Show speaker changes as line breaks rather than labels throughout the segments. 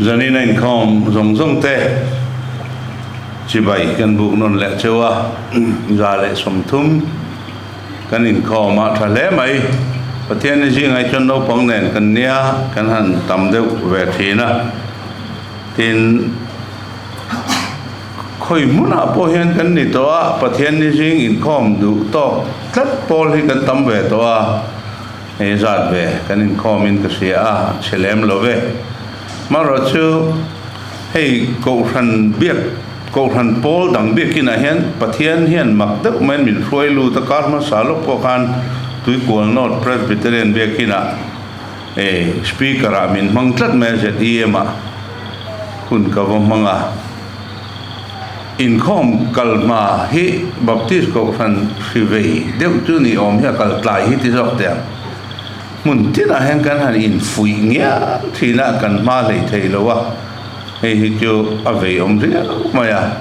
Zanin a inkhawm zawng zawng te chibai kan buk nawn leh cheu a, 130 kan inkhawm a tha hle mai. Pathian ni zingah hi chuan naupang nen kan nia kan han tam deuh ve thin a, tin khawi hmunah pawh hian kan ni tawh a, Pathian ni zing inkhawm duh tawk tlat pawl hi kan tam ve tawh a. Hei zat ve kan inkhawmin ka hria a, a chhe lem lo ve. Marawhchu hei Kohhran biak, Kohhran pawl dang biakinah hian Pathian hian mak deuh maiin min hruai lut a, kar hmasa lawk pawh khan Tuikual North Presbyterian biakinah eh Speaker ah min hmang tlat mai a, ZEM ah hun ka va hmang a. Inkhawm kal hma hi Baptist Kohhran hri vei deuh chu ni awm hi a kal tlai hi ti zawk teh ang. Hmun tinah hian kan han infuih ngial thin a, kan hma hlei thei lo a, hei hi chu a vei awm riau mai a.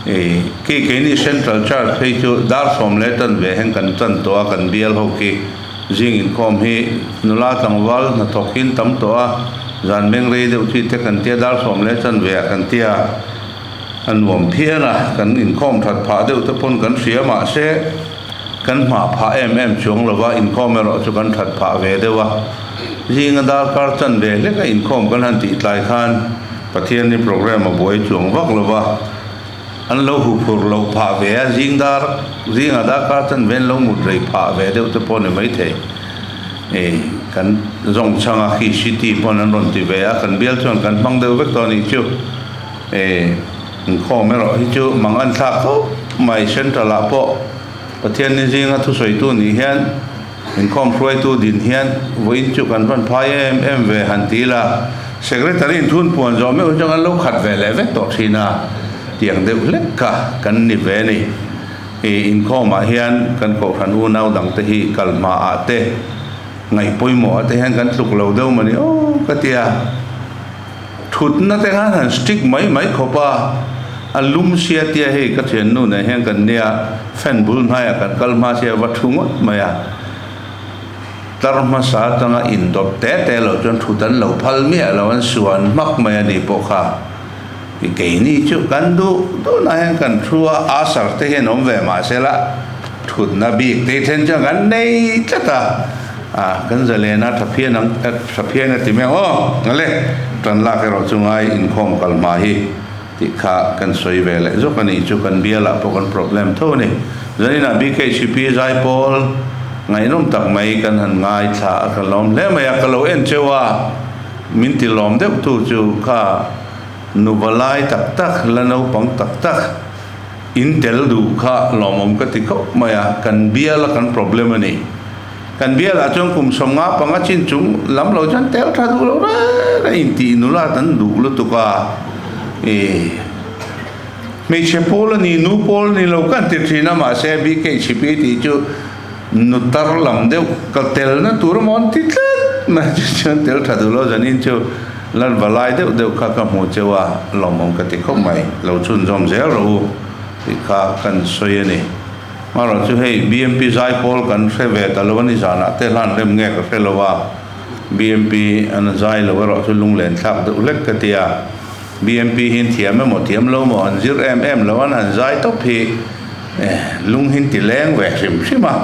Kei keini Central Church phei chu dar sawm leh tan ve hian kan tan tawh a, kan bial ho khi zing inkhawm hi nula tlangval hnathawk hi an tam tawh a, zan meng rei deuh chi te kan tia dar sawm leh tan ve ah kan tia a nuam phian a, kan inkhawm that phah deuh te pawn kan hria mahse kan hmah phah em em chuang lo va, inkhawm erawh chu kan that phah ve deuh a, zinga darkar chan ve hlek a inkhawm kan han tih tlai khan Pathian ni program a buai chuang vak lo va, an lo huphurh loh phah ve a, zing dar, zinga darkar chan ve an lo mut rei phah ve deuh te pawh ni maithei. E kan zawng chhang a khi city pawn an rawn ti ve a, kan bial chuan kan hmang deuh vek tawh a nih chu. E inkhawm erawh hi chu mang an thlak khawp mai central ah pawh Pathian ni zinga thusawitu nih hian inkhawm hruaitu din hian vawiin chu kan van phai em em ve han ti ila secretary in thun puan zawh meuh hi chuan kan lo khat ve leh vek tawh thin a, tiang deuh hlek kha kan ni ve a ni. I inkhawmah hian kan kohhran unau dangte hi kal hmaah te, ngaih pawimawhah te hian kan tluk lo deuh mawni aw ka ti a. Thutna te khan han stick mai mai khawp a, a lum sia tia hei ka thiannu nen hian kan nia fan bul hnaiah kan kal hma sia va thu ngawt mai a. Tlar hmasa atanga indawt te te loh chuan thut an lo phal miah lo, an suan hmak mai a ni pawh kha. I keini chu kan duh duhnah hian kan thu a, Asar te hian awm ve mah sela thutna bik te then chuan kan nei tlat a, a kan zalena tha phian ang tha phian a ti mai ang aw ngale tan lak erawh chu ngai inkhawm kal hma hi tih kha kan sawi ve leh zawk a nih chu kan bialah pawh kan problem tho a ni. Zaninah BKHP Zaipawl ngaihnawm tak mai kan han ngaithla a ka lawm hle mai a, ka lo en cheu a min ti lawm deuh tu chu kha Nuva lai tak tak, la naupang tak tak in tel duh kha lawmawm ka ti khawp mai a, kan bial a kan problem a ni. Kan bial ah chuan kum 50 panga chin chung lam lo chuan tel tha duh lo reng a intih nula an duh lutuk a, ih hmeichhe pawl a ni, nu pawl a ni lo kan ti thin a, mahse BKHP tih chu nu tar lam deuh ka telna tur emaw an ti tlat mai chu chuan tel tha duh lo zanin chu. Lan va lai deuh deuh kha ka hmuh cheu a, lawmawm ka ti khawp mai. Lo chhunzawm zel rawh u tih kha kan sawi a ni. Marawh chu hei BMP zaipawl kan hre ve ta lo a ni zanah te hlan rem nge ka hre lo a, BMP an zai lo erawh chu lunglen thlak deuh hlek ka ti a. BMP hi thiam emaw thiam lo maw an zir em em lo an han zai tawp hi lung hin ti leng ve hrim hrim a,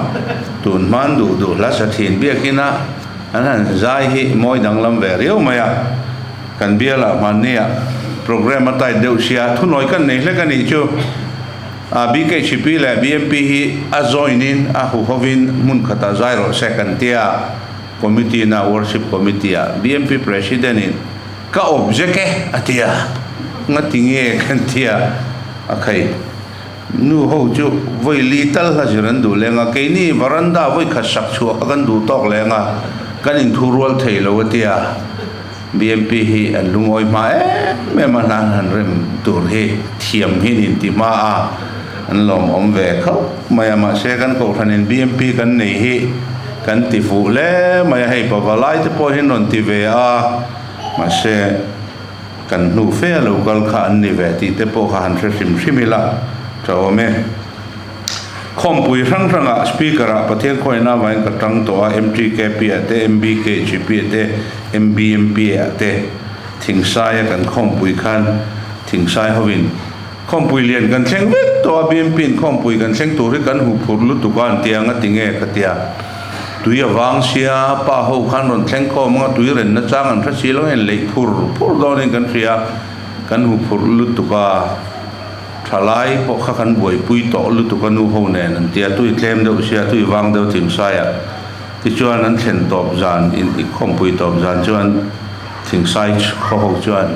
tun hman duh duh hla sa thin biakin a. An han zai hi mawi danglam ve riau mai a, kan bialah hmannia programme a tight deuh sia, thunawi kan nei hlek a nih chu. BKHP leh BMP hi a join in a huhovin hmun khatah zai rawh se kan tia, committee na worship committee ah BMP president in ka object e a tia, ngati nge kan tia a khai. Nu ho chu vawi li tal hla zir an duh leng a, keini varanda vawi khat sak chhuah kha kan duh tawk leng a, kan inthu rual thei lo a tia. BMP hi an lungawi hma em em a, hna an han rem tur hi thiam hi an inti hma a, an lawmawm ve khauh mai a, mahse kan kohhranin BMP kan nei hi kan ti fuh hle mai a, hei pavalai te pawh hi an rawn ti ve a, mahse. Kan hnu fe a lo kal kha an ni ve tih te pawh kha han hre hrim hrim ila tha awm e. Khawmpui hrang hrangah Speaker ah Pathian khawiahna avangin ka tang tawh a, MTKP ah te, MBKGP ah te, MBMP ah te Thingsaia kan khawmpui khan Thingsai hovin Khawmpui lian kan thleng vek tawh a, BMP in khawmpui kan thleng tur hi kan huphurh lutuk a an ti ang a ti nge ka tia. Tui a vang sia, pa ho khan rawn thleng khawm ang a, tui renna chang an hre si lo hian leih phur phur dawnin kan hria, kan hu phurh lutuk a, thalai pawh kha kan buaipui tawh lutuk a nu ho nen an tia, tui tlem deuh sia, tui vang deuh thingsaiah tichuan an thlen tawp zan in khawmpui tawp zan chuan thingsai khaw ho chuan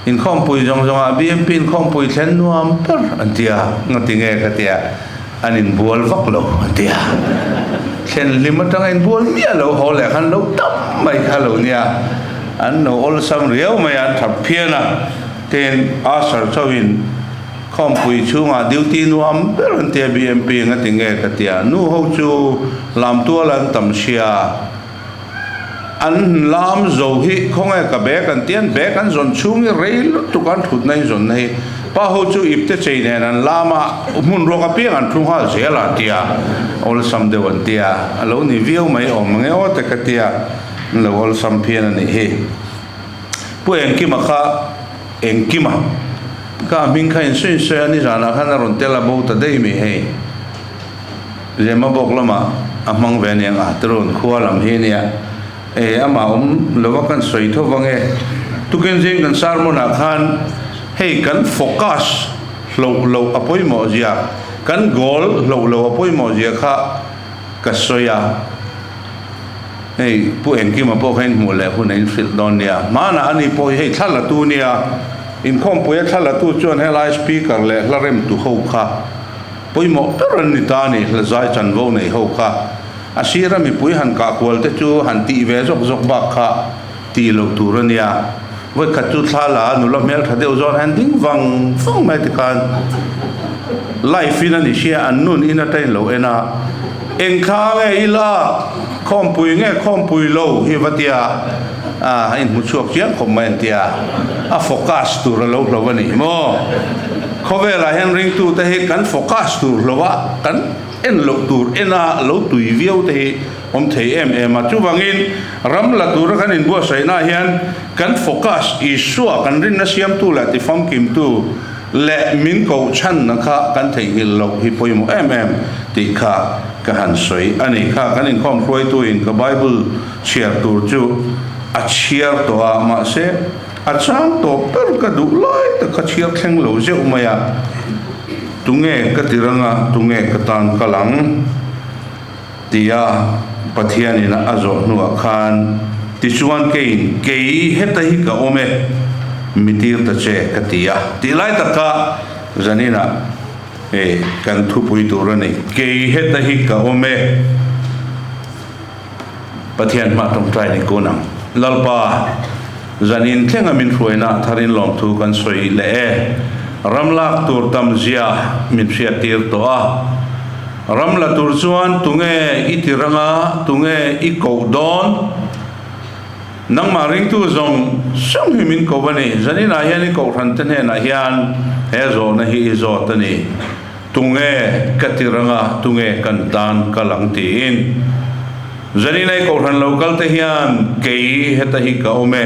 Inkhawmpui zawng zawngah BMP inkhawmpui thlen nuam ber an ti a, ngati nge ka tia, an inbual vak lo an ti a. Thlen hlim atanga inbual miah lo haw leh khan lo tam mai kha lo nia, an lo awlsam riau mai a, an thap phian a. Tin, Usher chauhin khawmpui chhungah duty nuam ber an ti a, BMP ngati nge ka tia, nu ho chu lamtual an tam sia. An lam zo hi khawnge ka bag an ti an bag an zawn chhung hi rei lutuk an thutna hi zawnna hi pa ho chu ipte chei nen an lam a hmun ruak apiang an thu nghal zel a tia awlsam deuh an tia a lo ni viau mai awm ang e aw te ka tia an lo awlsam phian a nih hi Pu Engkima kha Engkima kha a hming kha insawi insawi a nizanah khan a rawn tel a bo ta daih mai hei. Lema bawk lamah a hmang ve aniang a tirawn khua lam hi ania e amah awm lova kan sawi tho vang e. Tukin zing kan sermon ah khan hei kan focus hloh loh a pawimawh zia, kan goal hloh loh a pawimawh zia kha ka sawi a. Hei Pu Engkima pawh kha inhmuh leh hun a inhrilh dawn nia. Hmanah ani pawh hi hei thla la tu nia. Inkhawmpuia thla la tu chuan helai speaker leh hla remtu ho kha pawimawh ber an ni ta a ni, hla zai chanvo nei ho kha. A sira mipui han kah kual te chu han tih ve zawk zawk bak kha tih loh tur a nia. Vawikhat chu thla la a nula hmeltha deuh zawn hian ding vang vang mai tikhan life in a ni sia, an nun in atangin lo en a, eng thla nge i lak, khawmpui nge khawmpui lo hi va tia a inhmu chhuak chiang khawp mai an tia, a focus tur a lo hlo a ni maw? Khawvelah hian ringtute hi kan focus tur hlo a, kan en loh tur en a lo tui viau te hi awm thei em em a. Chuvangin ram la tura kan inbuatsaihnaah hian kan focus Isua kan rinna siamtu leh tifamkimtu leh min koh chhanna kha kan theihnghilh loh hi pawimawh em em tih kha ka han sawi a ni. Kha kan inkhawm hruaituin ka Bible chhiar tur chu a chhiar tawh a, mahse a chang tawp ber ka duh lai tak kha chhiar thleng lo zeuh mai a, tunge ka ti rang a, tunge ka tan kal ang? Tia Pathianin a zawh hnuah khan, Tichuan keiin, Kei heta hi ka awm e, mi tir ta che, ka ti a. Tih lai taka zaninah e kan thupui tur a ni, Kei heta hi ka awm e. Pathian hmah tawngtai ni kun ang. Lalpa, zanin thlenga min hruaina tharin lawmthu kan sawi leh e. Ram lak tur tam zia min hriattir tawh a. Ram la tur chuan tunge i ti ranga, tunge i koh dawn? Nangmah ringtu zawng zawng hi min koh a ni. Zaninah hian i kohhrante hnenah hian he zawhna hi i zawt a ni. Tunge ka ti ranga, tunge kan tan kal ang tiin. Zanina i kohhran lo kalte hian kei heta hi ka awm e.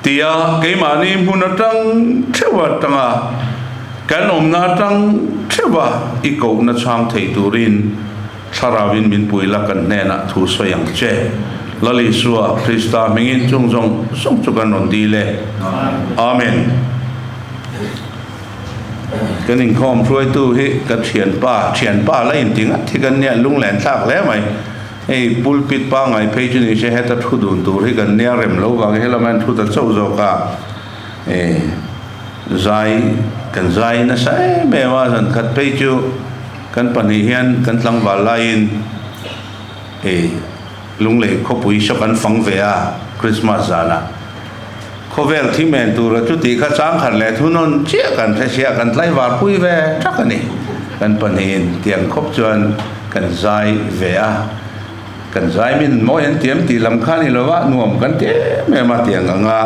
Tia keimahni hmun atang theuh atanga kan awmna atang theuha i kohna chhang thei turin Thlarauin min pui la kan hnenah thu sawi ang che. Lal Isua Krista hmingin chung zawng zawng chu kan rawn dil e. Amen. Kan inkhawm hruaitu hi ka thianpa, thianpa la inti ngat hi kan nia lunglen thlak hle mai. Hei pulpit pangngai phei chu ni se heta thu dun tur hi kan nia rem lo vang helam hian thu ta chauh zawk a e zai kan zai nasa em em a zan khat phei chu kan pahnih hian kan tlangval laiin e lunglei khawpui saw kan fang ve a Christmas zanah khawvel thi men tura chuti kha changkhat leh thunawn chiah kan hre sia kan tlaivar pui ve thak a ni. Kan pahnihin tiang khawp chuan kan zai ve a, kan zai min mawi an tiam tih lam kha ni lova nuam kan ti em em a tiang anga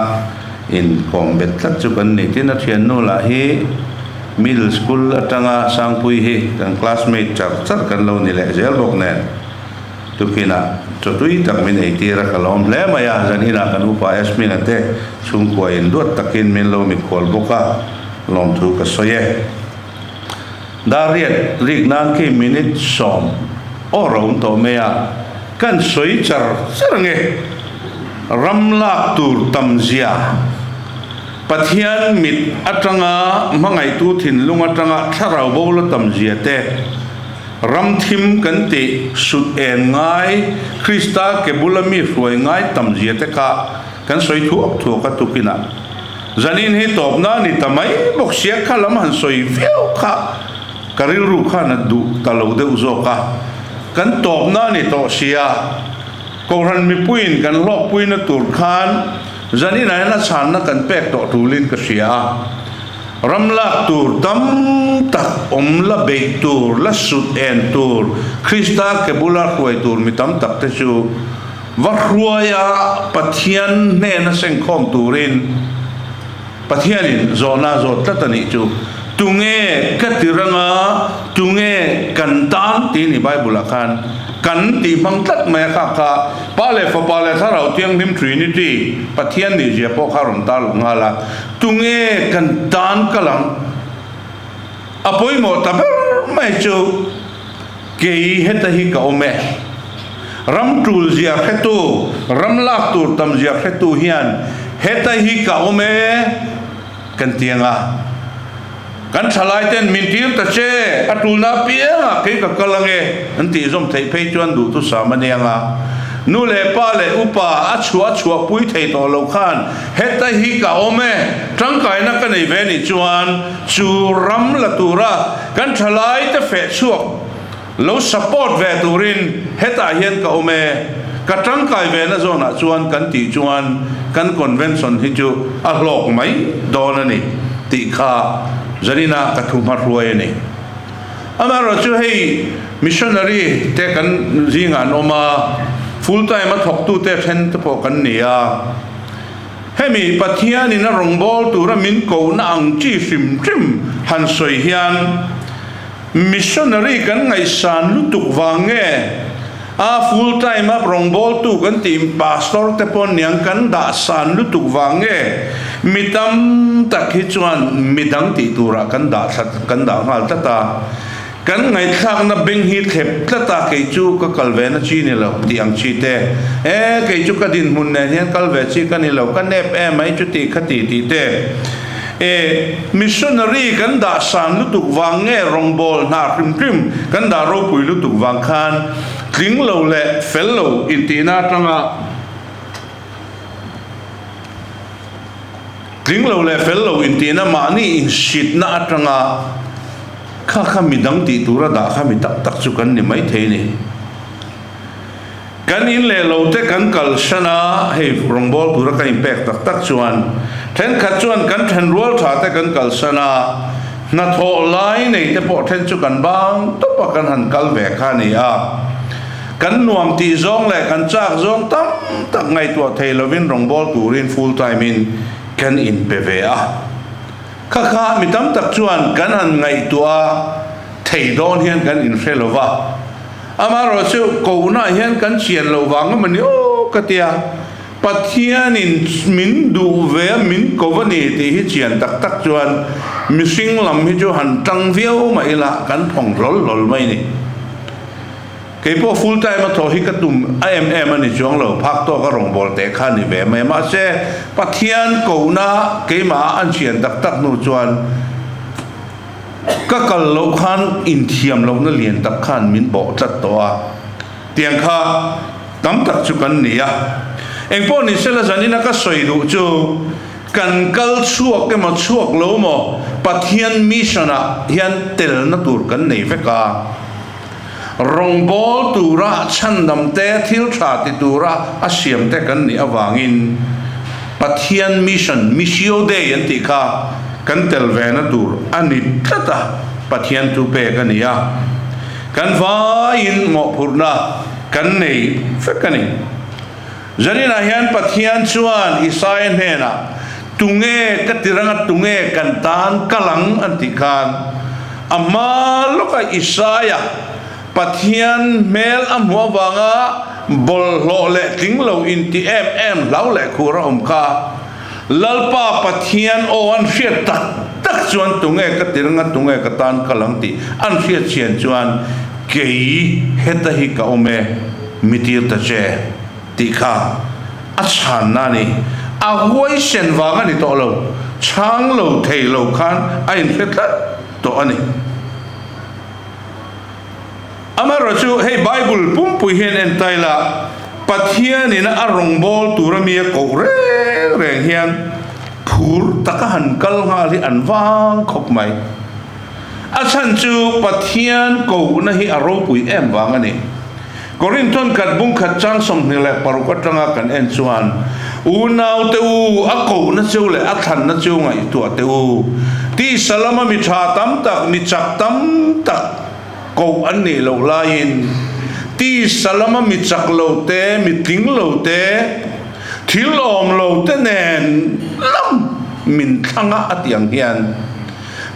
inkawm bet tlat chu kan ni. Tin a thiannu lah hi middle school atanga Sangpui hi kan classmate char char kan lo ni leh zel bawk nen. Tukinah chaw tui tak min eitir a, ka lawm hle mai a, zan inah kan upa Esmina te chhungkua in duat takin min lo mikhual bawk a, lawmthu ka sawi e. Dariat rik nan khi minute 10 awr a awm tawh mai a, kan sawi char char ang e. Ram lak tur tam zia, Pathian mit atanga hmangaihtu thinlung atanga thlarau bo la tam zia te, Ram thim kan tih sut en ngai, Krista ke bula mi hruai ngai tam zia te kha kan sawi thuak thuak a tukinah. Zanin hi tawpna a ni ta mai bawk sia kha lam han sawi viau kha ka rilru khan a duh ta lo deuh zawk a. Kan tawpna a ni tawh sia, Kohhran mipuiin kan hlawkpuina tur khan zaninah hian a chhanna kan pek tawh tulin ka hria a. Ram lak tur tam tak awm la beih tur, la sut en tur, Krista ke bula hruai tur mi tam tak te chu va hruai a Pathian hnena sengkhawm turin Pathianin zawhna a zawt tlat a nih chu. Tunge ka ti ranga, tunge kan tan tih a ni Bible ah khan kan tih hmang tlat mai a kha kha Pa leh Fapa leh Thlarau Thianghlim Trinity Pathian nih zia pawh kha a rawn tarlang nghal a. Tunge kan tan kal ang? A pawimawh ta ber mai chu kei heta hi ka awm e. Ram tul zia hretu, ram lak tur tam zia hretu hian heta hi ka awm e kan ti ang a. Kan thalai ten min tir ta che, a tulna apiangah kei ka kal ang e an tih zawm theih phei chuan duhthusam a ni ang a. Nu leh pa leh upa a chhuah a chhuahpui thei tawh lo khan heta hi ka awm e, tangkaina ka nei ve nih chuan chu ram la tura kan thalaite feh chhuak lo support ve turin hetah hian ka awm e, ka tangkai ve na zawnah chuan kan tih chuan kan convention hi chu a hlawk mai dawn a ni tih kha Zanina ka thu hmahruai a ni. Amaherawh chu hei missionary te kan zingah an awm a, full time a thawktute then te pawh kan ni a. Hemi Pathianin a rawngbâwl tura min kohna ang chi hrim hrim han sawi hian missionary kan ngaihsan lutuk vang nge a full time a rawngbâwltu kan tih pastor te pawh niang kan dahsan lutuk vang nge mi tam tak hi chuan midang tih turah kan dah thlat kan dah nghal tlat a. Kan ngaihthlakna beng hi thlep tlat a, kei chu ka kal ve na chi ni lo tih ang chi te, e kei chu ka dinhmun nen hian kal ve chi ka ni lo, ka nep em mai chuti kha ti tih te. E missionary kan dah san lutuk vang nge rawngbâwl hna hrim hrim kan dah ropui lutuk vang khan tling lo leh fel lo intihna atanga Tling lo leh fel lo intihna mahni insitna atanga kha kha midang tih tura dah kha mi tak tak chu kan ni maithei ni. Kan in leh lo te kan kalsan a, hei rawngbâwl tura kan inpek tak tak chuan thenkhat chuan kan thenrual tha te kan kalsan a, hnathawh lai nei te pawh then chu kan bang tawp a kan han kal ve kha a ni a. Kan nuam tih zawng leh kan chak zawng tam tak ngaihtuah thei lovin rawngbâwl turin full time in kan inpe ve a. Kha kha mi tam tak chuan kan han ngaihtuah a, thei dawn hian kan inhre lo va. Amaherawhchu kohnaah hian kan chian loh vang emaw ni aw ka tia, Pathianin min duh ve a, min ko a ni tih hi chian tak tak chuan mihring lam hi chu han tang viau mah ila kan thawng hlawl hlawl mai ni. Kei pawh full time a thawh hi ka tum a em em a ni chuang lo, phak tawk a rawngbâwl teh kha a ni ve mai. Mahse, Pathian kohna keimah an chian tak tak hnu chuan ka kal loh khan inthiam lohna lian tak khan min bawh tlat tawh a, tiang kha tam tak chu kan ni a. Engpawh ni sela zanina ka sawi duh chu kan kal chhuak emaw chhuak lo maw Pathian mission ah hian telna tur kan nei vek a. Rawngbâwl tura chhandamte thil ṭha ti tura a siamte kan nih avangin Pathian mission, Missio Dei an tih kha kan tel vena tur a ni tlat a, Pathian thu pek a ni a, kan vaiin mawhphurhna kan nei vek a ni. Zaninah hian Pathian chuan Isaia hnenah, Tunge ka ti ranga tunge kan tan kal ang? an tih khan, a hma lawka Isaia Pathian hmel a hmuh avanga bawlhhlawh leh tling lo inti em em hlau leh khur a awm kha. Lalpa Pathian aw an hriat tak tak chuan tunge ka ti ranga tunge ka tan kal ang tih an hriat chian chuan kei heta hi ka awm e. Mi tir ta che tih kha a chhanna a ni. A huaisen vang a ni tawh lo, chhang lo thei lo khan a inhre tlat tawh a ni. Amaherawh chu hei Bible pumpui hian en ta ila, Pathianin a rawngbâwl tura mi a koh reng reng hian phur taka han kal nghal hi an vang khawp mai. A chhan chu Pathian kohna hi a ropui em vang a ni. Korinthon khat bung khat chang 26 atanga kan en chuan, Unaute u, a kohna cheu leh a thlanna cheu ngaihtuah teh u. Tisa lama mi tha tam tak, mi chak tam tak koh an nih loh laiin, tisa lama mi chak lo te, mi tling lo te, thil awm lo te nen lam min thlang a a tih ang hian,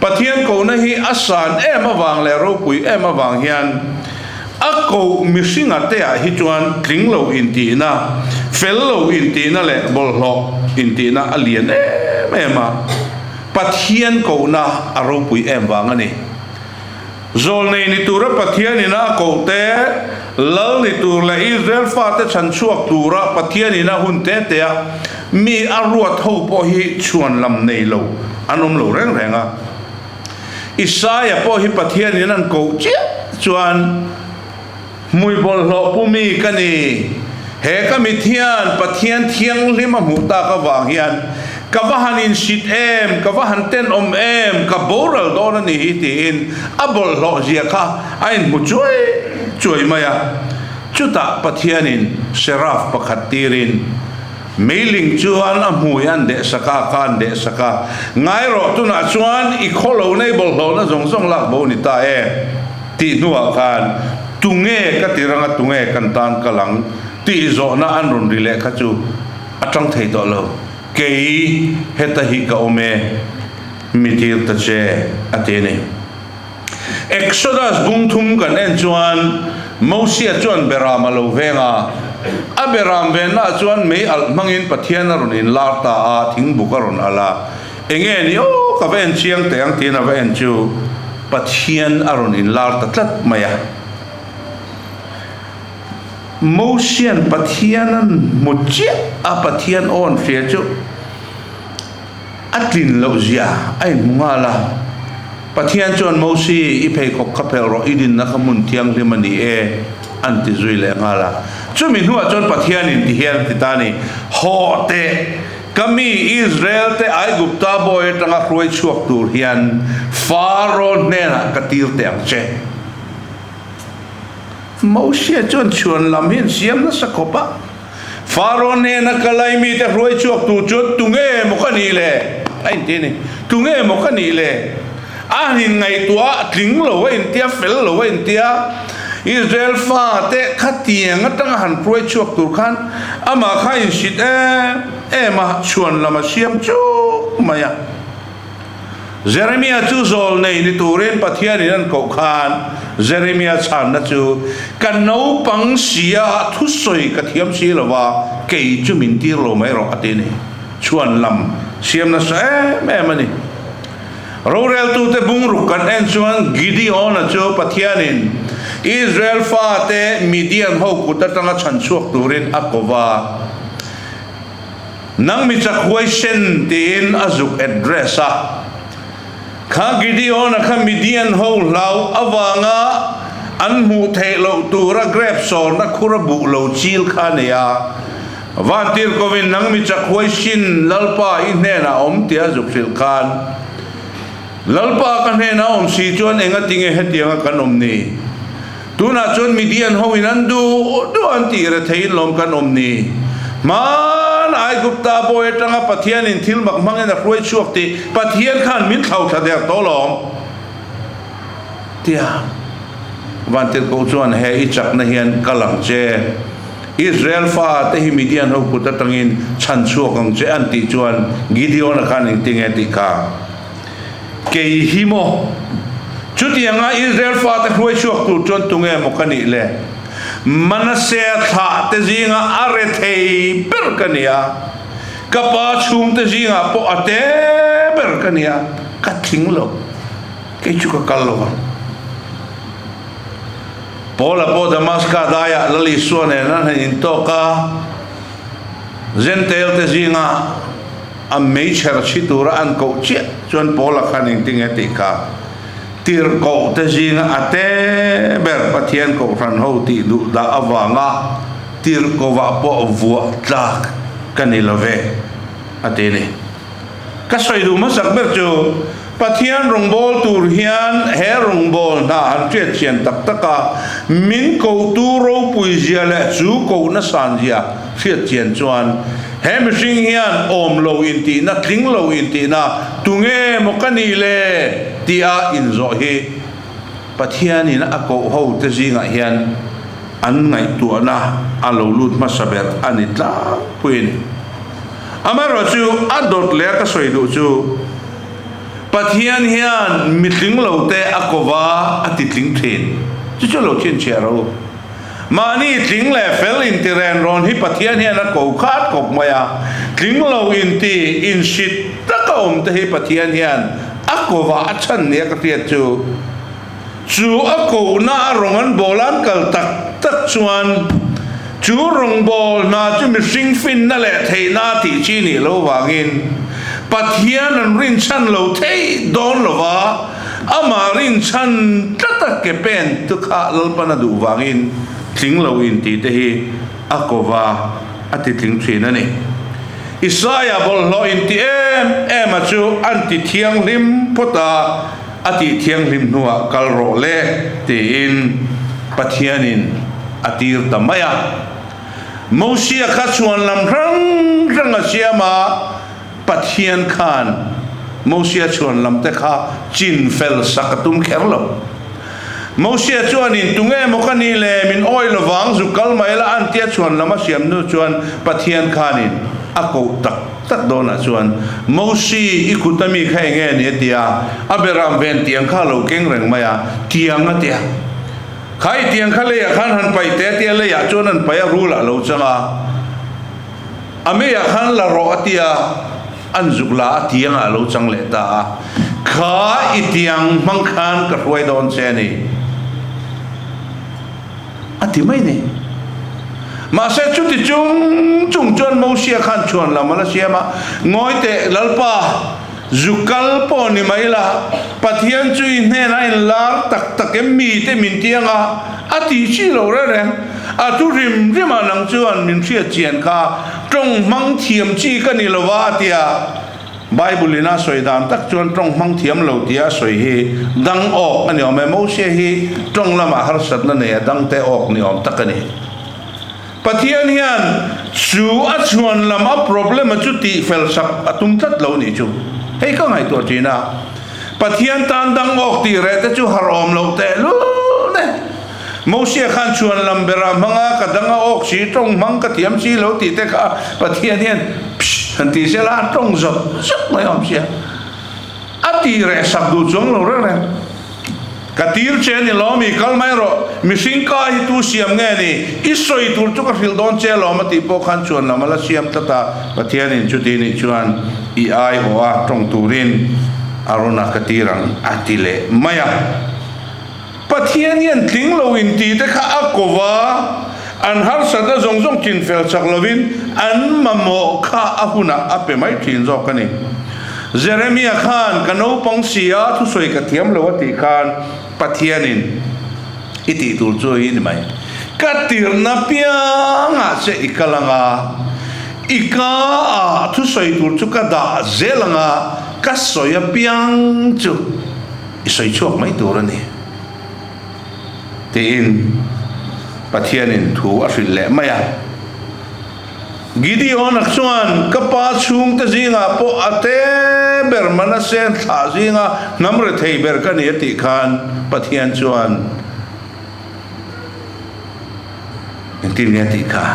Pathian kohna hi a san em avang leh ropui em avang hian a koh mihringa te ah hi chuan tling lo intihna, fel lo intihna leh bawlhhlawh intihna a lian em em a, Pathian kohna a ropui em vang a ni. Zawlnei ni tura Pathianin a koh te, Lal ni tur leh Israel fate chhan chhuak tura Pathianin a hun te te a mi a ruat ho pawh hi chhuan lam nei lo an awm lo reng reng a. Isaia pawh hi Pathianin an koh chiah chuan, Hmui bawlhhlawh pu mi ka ni. He ka mit hian Pathian thianghlim a hmuh tak avang hian ka va han insit em, ka va han tenawm em, ka boral dawn a ni hi tiin a bawlhhlawh zia kha a inhmu chuai chuai mai a. Chutah Pathianin Seraph pakhat tirin meiling chuan a hmui an deh sak a, a ka an deh sak a, Ngai rawh, tunah chuan i khawlo nei bawlhhlawhna zawng zawng lak bo ni ta e tih hnuah khan tunge ka ti ranga tunge kan tan kal ang tih zawhna an rawn ri leh kha chu a tang thei tawh lo. Kei heta hi ka awm e, mi tir ta che a ti a ni. Exodus bung thum kan en chuan Mosia chuan beram a lo veng a, a beram vennaah chuan mei alh hmangin Pathian a rawn inlar ta a, thingbuk a rawn alh a. Enge ni aw ka va en chiang teh ang tiin a va en chu Pathian a rawn inlar ta tlat mai a. Mosian Pathian an hmu chiah a, Pathian aw an hria chu. A tlin loh zia a inhmu nghal a. Pathian chuan Mosi, i pheikhawk kha phelh rawh, i dinna kha hmun thianghlim a ni e, an ti zui leh nghal a. Chumi hnuah chuan Pathianin ti hian a ti ta a ni, Hawh teh, ka mi Israel te Aigupta bawi atanga hruai chhuak tur hian Faro hnenah ka tir teh ang che. Mosia chuan chhuan lam hi an siam nasa khawp a. Faro hnena ka lai mite hruai chhuak tur chuan tunge maw ka nih le? A inti a ni. Tunge maw ka nih le? A han inngaihtuah a, tling lo a intia, fel lo a intia. Israel fate khatiang atanga han hruai chhuak tur khan amah kha a insit em em a, chhuan lam a siam chuk mai a. Jeremia chu zawl nei ni turin Pathianin an koh khan Jeremia chhanna chu, Ka naupang sia thusawi ka thiam si lo va, kei chu min tir lo mai rawh a ti a ni. Chhuan lam siam nasa em em a ni. Roreltute bungruk kan en chuan Gideon-a chu Pathianin Israel fate Midian ho kut atanga chhan chhuak turin a ko va. Nang mi chak huaisen tiin a zuk address a. Kha Gideon-a kha Midian ho hlau avanga an hmuh theih loh tura grep sawrna khur a buh lo chil kha a nei a. Vantir kovin nang mi chak huaisin Lalpa i hnenah awm tia a zuk hrilh khan, Lalpa ka hnenah awm si chuan engatinge hetianga kan awm ni? Tunah chuan Midian ho in an duh duh an tih re theiin lawm kan awm ni. Hmaan Aigupta bawi atanga Pathianin thil mak hmangin a hruai chhuak tih Pathian khan min thlau thla der tawh lawm. Tia Vantirhkoh chuan he i chakna hian kal ang che. Israel fa te hi Midian ho kut atangin chhan chhuak ang che an tih chuan Gideon-a khan engtinge tih kha? Kei hi maw? Chutianga Israel fate hruai chhuak tur chuan tunge maw ka nih le? Manasea thlah te zinga a re thei ber ka ni a, ka pa chhungte zingah pawh a te ber ka ni a, ka tling lo, kei chu ka kal lo vang. Paula pawh Damaska daiah Lal Isua nen an han intawk a, Zentail te zinga A meichher chhi tura an koh chiah chuan Paula khan engtinge tih kha tirhkoh te zinga a te ber Pathian kohhran ho tih duh dah avanga tirhkohah pawh vuah tlak ka ni lo ve a ti a ni. Ka sawi duh hmasak ber chu Pathian rawngbâwl tur hian he rawngbâwl hna han hriat chian tak tak a, min kohtu ropui zia leh chu kohna san zia hriat chian chuan he mihring hian awm lo intihna, tling lo intihna tunge maw ka nih le tia inzawh hi Pathianin a koh ho te zingah hian an ngaihtuahna a lo lut hmasa ber a ni tlangpui a ni. Amaherawhchu a dawt leh a ka sawi duh chu Pathian hian mitling lo te a ko va a ti tling thin. Chu chu lo chhinchhiah ro. Mahni tling leh fel inti ren rawn hi Pathian hian a ko khat khawp mai a. Tling lo inti insit taka awm te hi Pathian hian a ko va a chhan nia ka hriat chu. Chu a kohna a rawng an bawl an kal tak tak chuan chu rawngbâwl hna chu mihring finna leh theihna a tih chi nih lo vangin Pathian an rinchhan lo thei dawn lo va, amah rinchhan tlata ke pen tu kha Lalpan a duh vangin tling lo intih te hi. A ko va, a ti tling thin a ni. Isaia bawlhhlawh inti em em a chu an ti thianghlim phawt a, a tih thianghlim hnuah kal rawh le tiin Pathianin a tir ta mai a. Mosia kha chhuan lam hrang hrang a siam a, Pathian khan Mosia chhuan lam te kha chin fel sak a tum kher lo. Mosia chuanin, Tunge maw ka nih le? Min awi lovang, zuk kal mai la an tia chhuan lam a siam hnu chuan Pathian khanin a koh tak tak dawnah chuan, Mosi, i kut a mi kha eng nge ni? a ti a. A beram ven tiang kha a lo keng reng mai a, Tiang a ti a. Kha i tiang kha leiah khan han paih teh a ti a, leiah chuan an paih a, rul ah a lo chang a. A meiah khan la rawh a ti a, an zuk la a tiangah a lo chang leh ta a, Kha i tiang hmang khan ka hruai dawn che a ni, a ti mai ni. Mahse chuti chung chung chuan Mosia khan chhuan lam a la siam a, Ngawi teh Lalpa, zu kal pawh ni mai la, Pathian chu i hnenah in lar tak tak em mi te min tiang a, a ti chi lo reng reng. A thu hrim hrimah nang chuan min hriat chian kha tawng hmang thiam chi ka ni lo va a ti a. Bible in a sawi dan tak chuan tawng hmang thiam lo tia a sawi hi dang awk a ni awm e. Mose hi tawng lamah harsatna nei a dang te awk ni awm tak a ni. Pathian hian chu a chhuan lam a problem a chu tih fel sak a tum tlat lo nih chu hei ka ngaihtuah thin a. Pathian tan dang awk tih reh te chu har awm loh tehlul e. Mosia khan chhuan lam berah hmanga ka dang a awk si, tawng hmang ka thiam si lo tih te kha Pathian hian psh han ti sela a tawng zawt zawt mai awm sia. A ti reh sak duh chuang lo reng reng. Ka tir che ni lawm i kal mai rawh, mihring ka hi tu siam nge ni, i sawi tur chu ka hrilh dawn che lawm a tih pawh khan chhuan lam a la siam tlat a, Pathianin chuti nih chuan i aiawh a tawng turin a rawn a ka tir ang a ti leh mai a. Pathian hian tling lo in tih te kha a ko va, an harsatna zawng zawng chin fel chak lovin an mamawh kha a hunah a pe mai thin zawk a ni. Jeremia khan ka naupang si a thusawi ka thiam lo a tih khan Pathianin i tih tur chu hi ni mai. Ka tirhna piangah che i kal anga, i ka ah thusawi tur chu ka dah zel anga ka sawi apiang chu i sawi chhuak mai tur a ni tiin Pathianin thu a hrilh leh mai a. Gideon-a chuan, Ka pa chhungte zingah pawh a te ber Manasseh thlah zinga hnam rethei ber ka ni a tih khan Pathian chuan engtin nge a tih kha?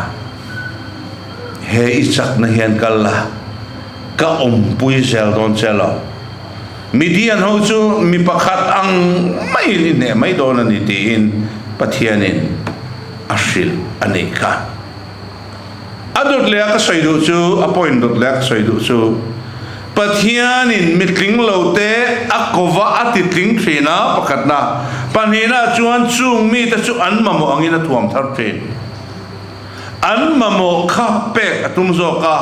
He i chakna hian kal la, ka awmpui zel dawn che lo. Midian ho chu mi pakhat ang maiin i hneh mai dawn a ni tiin Pathianin a hrilh a nih kha. A dawt leh a ka sawi duh chu, a point dawt leh a ka sawi duh chu, Pathianin mi tling lo te a kova a ti tling thin a, pakhatna, pahnihna chuan chung mite chu an mamawh angin a thuam thar thin. An mamawh kha pek a tum zawk a,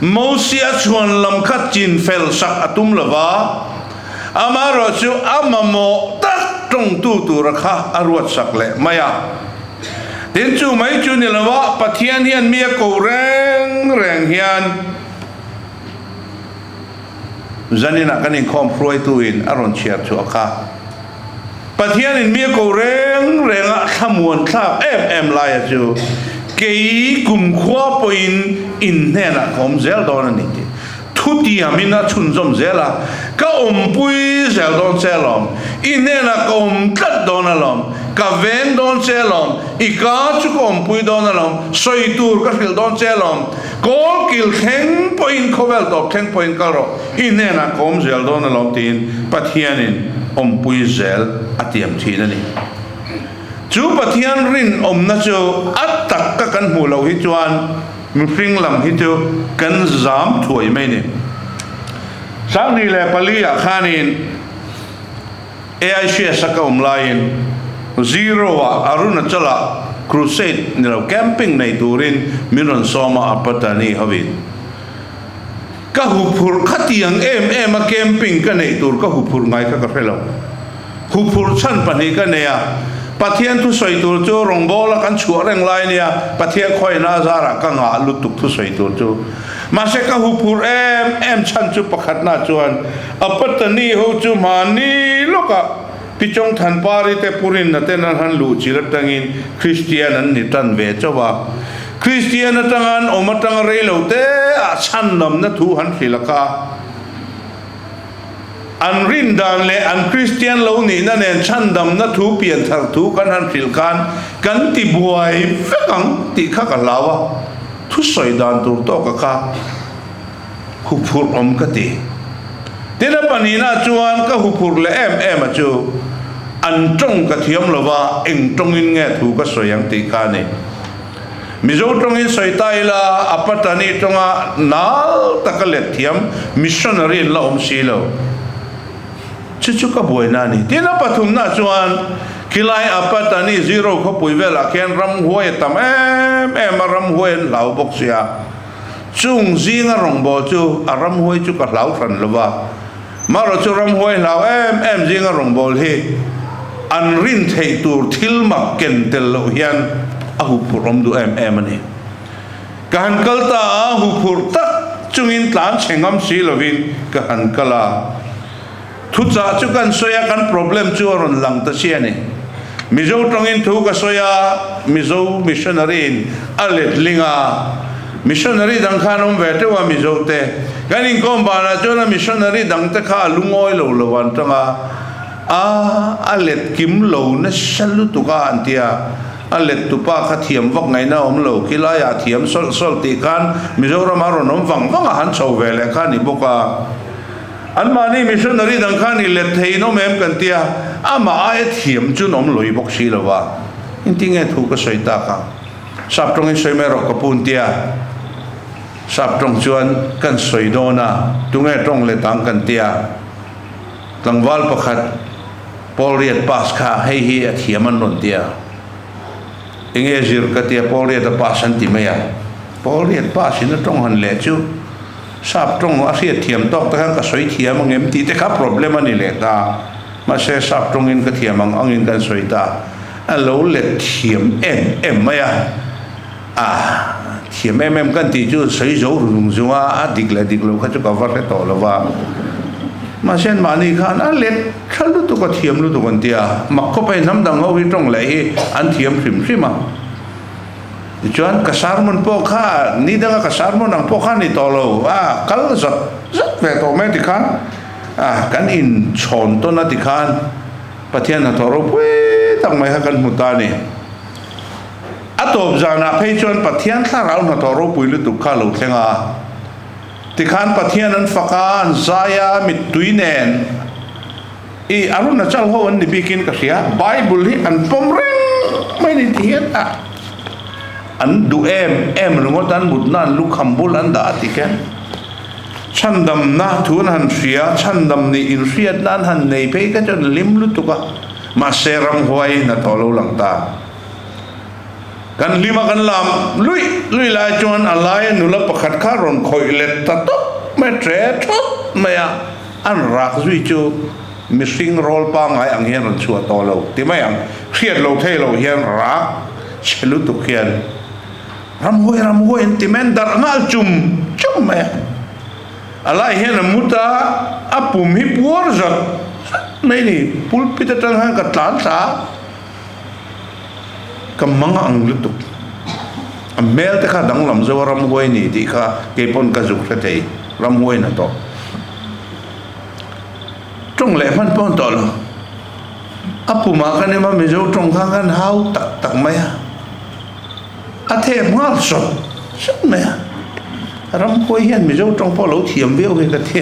Mosia chhuan lam kha chin fel sak a tum lo va, amaherawhchu a mamawh tak tawngtu tura kha a ruat sak leh mai a. Tin, chu mai chu ni lo a, Pathian hian mi a ko reng reng hian zaninah kan inkhawm hruaituin a rawn chhiar chhuah kha. Pathianin mi a ko reng reng a, thlamuan thlak em em laia chu kei kumkhua pawhin in hnenah ka awm zel dawn a ni tih thutiamin a chhunzawm zel a, ka awmpui zel dawn che alawm, i hnenah ka awm tlat dawn alawm, ka veng dawn che alawm, i ka chu ka awmpui dawn alawm, sawi tur ka hrilh dawn che alawm, kawl kil thleng pawhin khawvel tawp thleng pawhin kal rawh. I hnenah ka awm zel dawn alawm tiin Pathianin awmpui zel a tiam thin a ni. Chu Pathian rinawmna chu a tak ka kan hmuh loh hi chuan mihring lam hi chu kan zam thuai mai ni. 2004 ah khanin AICS a ka awm laiin Zero ah Arunachal ah crusade ni lo camping nei turin min rawn sawm a Apatani hovin. Ka huphurh khatiang em em a camping ka neih tur ka huphurh ngai kha ka hre lo. Huphurh chhan pahnih ka nei a. Pathian thusawi tur chu rawngbawla kan chhuah reng lai nia, Pathian khawina zarah ka ngah lutuk thusawi tur chu. Mahse ka huphurh em em chhan chu pakhatna chuan a Patani ho chu hmani lawkah Pichawng Thanpari te Purinna ten an han luh chil atangin Kristian an ni tan ve chauh a. Kristian atanga an awm atanga rei lo te ah chhandamna thu han hrilh a kha. An rin dan leh an Kristian lo nihna nen chhandamna thu pianthar thu kan han hrilh khan kan ti buai vek ang tih kha ka hlau a, thusawi dan tur tawka kha huphurh awm ka ti. Tin a pahnihna chuan ka huphurh leh em em a chu an tawng ka thiam lo va, eng tawngin nge thu ka sawi ang tih kha a ni. Mizo tawngin sawi ta ila a Patani tawnga nal taka let thiam missionary an la awm si lo. Chu chu ka buaina a ni. Tin a pathumna chuan khilai a Patani zero khawpui velah khian ramhuai a tam em em a, ramhuai an hlau bawk sia. Chung zinga rawngbâwl chu a ramhuai chu ka hlau hran lo va, marawh chu ramhuai hlau em em zinga rawngbâwl hi an rin theih tur thil mak ken tel loh hian a huphurh awm duh em em a ni. Ka han kal ta a, huphurh tak chungin tlan chhe ngam si lovin ka han kal a. Thuchah chu kan sawi a, kan problem chu a rawn lang ta si a ni. Mizo tawngin thu ka sawi a, Mizo missionary in a letling a, missionary dang khan awm ve teuh a Mizo te. Kan inkawm banah chuan a missionary dang te kha a lungawi lo lo an tang a, a a let kim lo nasa lutuk a an ti a, a let tupa kha thiam vak ngaihna a awm lo, khilaiah a thiam sawlh sawlh tih khan Mizoramah a rawn awm vang vang a, han chho ve leh kha a ni bawk a. Anmahni missionary dang khan i let thei in awm em kan tia, amah aia thiam chu an awm lawih bawk si lo va. Engtin nge thu ka sawi tak ang? Sap tawngin sawi mai rawh ka pu an tia. Sap tawng chuan kan sawi dawn a, tunge tawng let ang kan tia. Tlangval pakhat Paul Riat pass kha hei hi a thiam an rawn tia. Enge zir ka tia Paul Riat a pass an ti mai a. Paul Riat pass in a tawng han leh chu. Sap tawng a hriat thiam tawk te khan ka sawi thiam ang em tih te kha problem a ni leh ta. Mahse sap tawngin ka thiam ang angin kan sawi ta. A lo let thiam em em mai a. A thiam em em kan tih chu sawi zo rung zung a, a dik leh dik lo kha chu ka va hre tawh lo va. Mahse anmahni khan a let tha lutuk a thiam lutuk an ti a. Mak khawp a hei hnam dang ho hi tawng leh hi an thiam hrim hrim a. Tichuan ka sermon pawh kha ni danga ka sermon ang pawh kha ni tawh lo a, kal zat zat ve tawh mai tikhan a kan inchhawn tawn a tikhan Pathian hnathawh ropui tak mai kha kan hmu ta a ni. A tawp zanah phei chuan Pathian thlarau hnathawh ropui lutuk kha a lo thleng a, tikhan Pathian an fak a, an zai a, mittui nen I Arunachal ho an ni bikin ka hria, Bible hi an pawm reng mai ni ti hian a an duh em em ringawt an mutna an lukham bul an dah a ti khian chhandamna thu an han hria, chhandam nih inhriatna an han nei phei kha chuan hlim lutuk a, mahse ramhuai hnathawh lo lang ta. Kan hlima kan lam luih luih lai chuan a laia nula pakhat kha rawn khawih let ta tawp mai a, tre thawt mai a. An rak zui chu mihring rawl pangngai ang hian rawn chhuah tawh lo ti mai ang. Hriat lo thei lo hian rak chhe lutuk hian ramhuai ramhuai an ti mai an darh nghal chum chum mai a. A lai hian a mut a, a pum hi puar zat zat mai a ni. Pulpit atang khan ka tlan thla a, ka mang ang lutuk. A hmel te kha danglam zo a ramhuai ni tih kha keipawn ka zuk hre thei ramhuai na tawh. Tawng leh hman pawh an tawh lo. A pumah kan ema Mizo tawng kha kan hau tak tak mai a. A thep nghal sawt sawt mai a. Ramhuai hian Mizo tawng pawh lo thiam viau hi ka ti.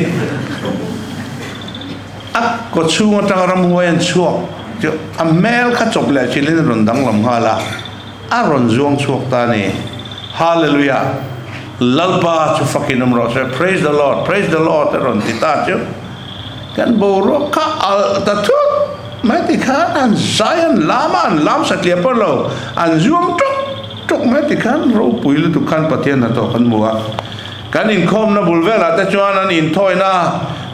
A kaw chhung atanga ramhuai an chhuak chu a hmel kha chawp leh chilhin a rawn danglam nghal a. A rawn zuang chhuak ta a ni. Hallelujah! Lalpa chu fakin awm rawh se. Praise the Lord, praise the Lord a rawn ti ta chu kan boruak kha alh ta thut mai ti khan an zai an lam a, an lam satliah pawh lo, an zuang ṭawk ṭawk mai ti khan ropui lutuk khan Pathian hnathawh kan hmu a. Kan inkhawmna bul velah te chuan an inthawina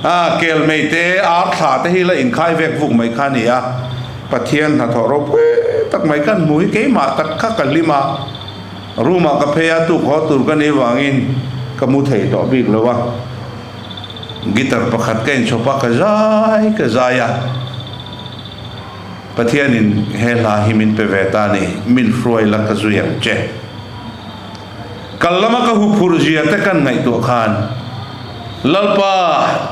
a kelmei te, ar thla te hi la inkhai vek vuk mai kha a ni a. Pathian hnathawh ropui. tak mai kan hmu hi keimah tak kha ka hlim a, room ah ka phei a tuk haw tur ka nih vangin ka mu thei tawh bik lo a, guitar pakhat ka inchhawp a ka zai ka zai a, Pathianin he hla hi min pe ve ta ni, min hruai la ka zui ang che. Kal lama ka huphurh zia te kan ngaihtuah khan, Lalpa,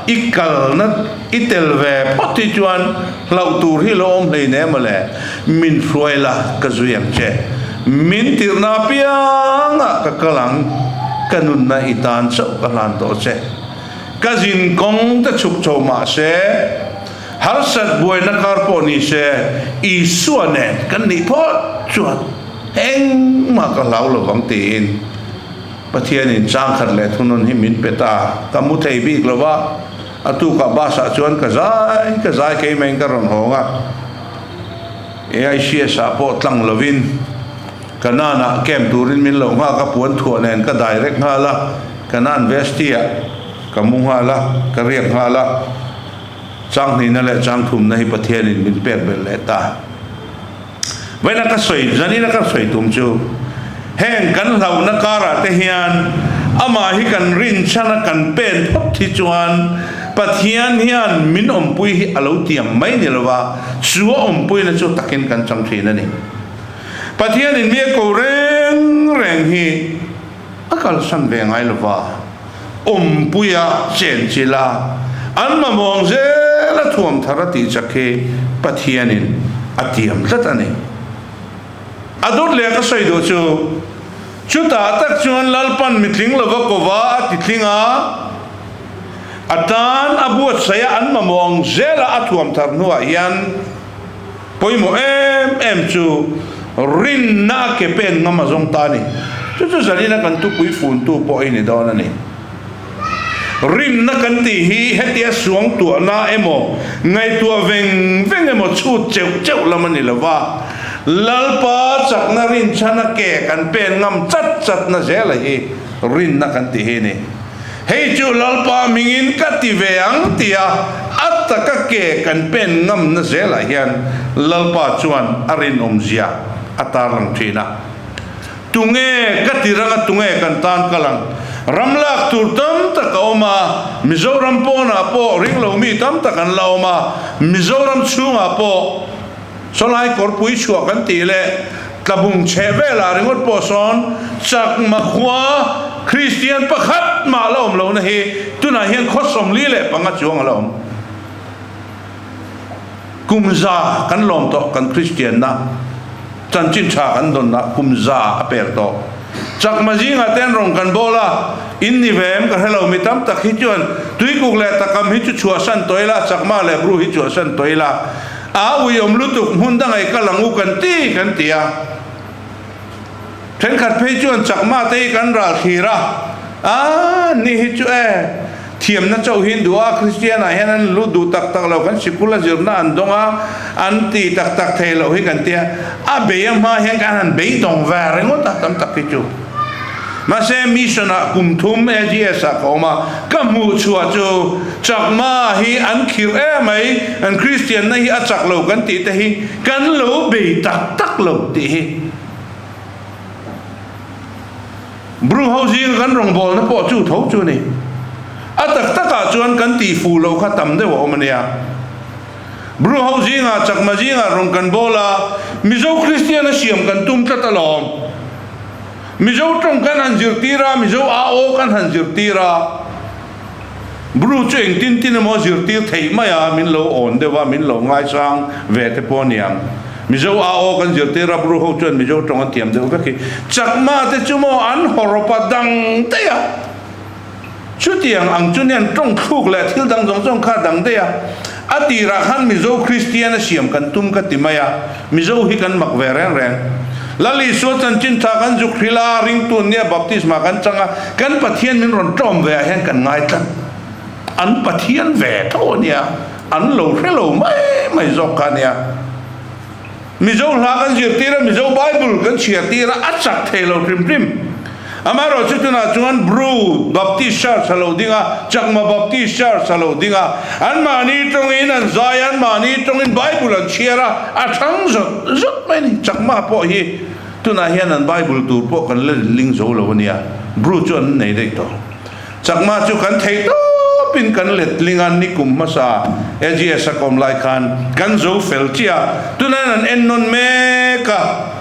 i kalna i tel ve phawt hi chuan hlauh tur hi lo awm hlei ne maw le, min hruai la ka zui ang che. Min tirhna apiangah ka kal ang, ka nunna i tan chauh ka hlan tawh che. Ka zin kawng te chhuk chho mah se, harsat buaina kar pawh ni se, Isua nen kan nih phawt chuan Engmah ka hlau lo vang tiin Pathianin changkhat leh thunawn hi min pe ta. Ka mu thei bik lo va, a tukah bus ah chuan ka zai ka zai keimah in ka rawn hawng a. AICS ah pawh tlang lovin Kanan ah camp turin min lo nghak a, puan thuah nen ka direct nghal a, Kanan vesti ah ka mu nghal a, ka riak nghal a. Changhnihna leh changthumna hi Pathianin min pek belh leh ta. Vawiina ka sawi, zanina ka sawi tum chu heng kan hlauhna karah te hian amah hi kan rinchhana kan pen phawt hi chuan Pathian hian min awmpui hi a lo tiam mai ni lova, chu a awmpuina chu takin kan chang thin a ni. Pathianin mi a ko reng reng hi a kalsan ve ngai lova, awmpuia chenchilh a, an mamawng zel a thuam thar a tih chak hi Pathianin a tiam tlat a ni. A dawt leh ka sawi duh chu, chutah tak chuan Lalpan mitling lova kova a titling a, a tan a buatsaih a an mamawng zela a thuam thar hnuah hian, Pawimawh em em chu rinna a ke pen ngam a zawng ta a ni. Chu chu zanina kan thupui funtu pawh hi ni dawn a ni. Rinna kan tih hi hetia suang tuahna emaw, ngaihtuah veng veng emaw chhut cheuh cheuh lam a ni lo va, Lalpa chakna rinchhana ke kan pen ngam chat chatna zela hi rinna kan tih hi a ni. Hei chu Lalpa hmingin ka ti ve ang tia a taka ke kan pen ngamna zelah hian Lalpa chuan a rinawmzia a tarlang thin a. Tunge ka ti ranga tunge kan tan kal ang? Ram lak tur tam tak a awm a, Mizoram pawnah pawh ringlo mi tam tak an la awm a, Mizoram chhungah pawh Sawlai kawrpui chhuah kan tih leh tlabung chheh velah ringawt pawh sawn Chakma khua Kristian pakhat mah la awm lohna hi tunah hian khaw 45 chuang a la awm. Kum za kan lawm tawh kan Kristianna chanchin tha kan dawnna kum za a per tawh. Chakma zingah te an rawn kan bawl a, in ni ve em ka hre lo, mi tam tak hi chuan Tuikuk leh Takam hi chu chhuahsan tawh ila, Chakma leh Bru hi chhuahsan tawh ila, A uiawm lutuk hmun dang ei kal ang u kan ti kan ti a. Thenkhat phei chuan chakma te hi kan ral thlir a, a ni hi chu e, thiamna chauh hi an duh a, Kristian ah hian an lut duh tak tak lo, kan sikul a zirna an dawng a, an ti tak tak thei loh hi kan ti a, a bei a hma hian kan han beidawng ve ringawt a tam tak hi chu. Mahse, mission ah kum thum AGS ah ka awm a, ka hmuh chhuah chu Chakma hi an khirh em mai, an Kristian na hi a chak lo kan tih te hi kan lo bei tak tak lo tih hi. Bru ho zinga kan rawngbawlna pawh chu tho chu a ni. A tak tak ah chuan kan tih fuh loh kha tam deuh a awm a nia. Bru ho zingah Chakma zingah rawn kan bawl a, Mizo Kristian a siam kan tum tlat alawm. Mizo tawng kan han zirtir a, Mizo AO kan han zirtir a, Bru chu engtin tin emaw zirtir theih mai a, min lo awn deuh a, min lo ngaisang ve te pawh aniang. Mizo AO kan zirtir a, Bru ho chuan Mizo tawng an thiam deuh vek hi. Chakma te chu maw an hawrawp a dang daih a. Chutiang ang chu nen tawng thluk leh thil dang zawng zawng kha dang daih a, a tirah khan Mizo Kristian a siam kan tum ka ti mai a, Mizo hi kan mak ve reng reng. Lal Isua chanchin tha kan zuk hrilh a, ringtu nia baptisma kan chang a, kan Pathian min rawn tlawm ve ah hian kan ngai tlat. An Pathian ve tho a nia, an lo hre lo mai mai zawk kha a nia. Mizo hla kan zirtir a, Mizo Bible kan chhiartir a, a chak thei lo hrim hrim. Amaherawhchu tunah chuan Bru Baptist Church a lo ding a, Chakma Baptist Church a lo ding a, anmahni tawngin an zai a, anmahni tawngin Bible an chhiar a, a thang zawt zawt mai a ni. Chakma pawh hi tunah hian an Bible tur pawh kan la ling zo lo a nia, Bru chu an nei daih tawh. Chakma chu kan thei tawpin kan letling a, nikum hmasa AGS a kawm lai khan kan zo fel chiah a, tunah hian an ennawn mek a.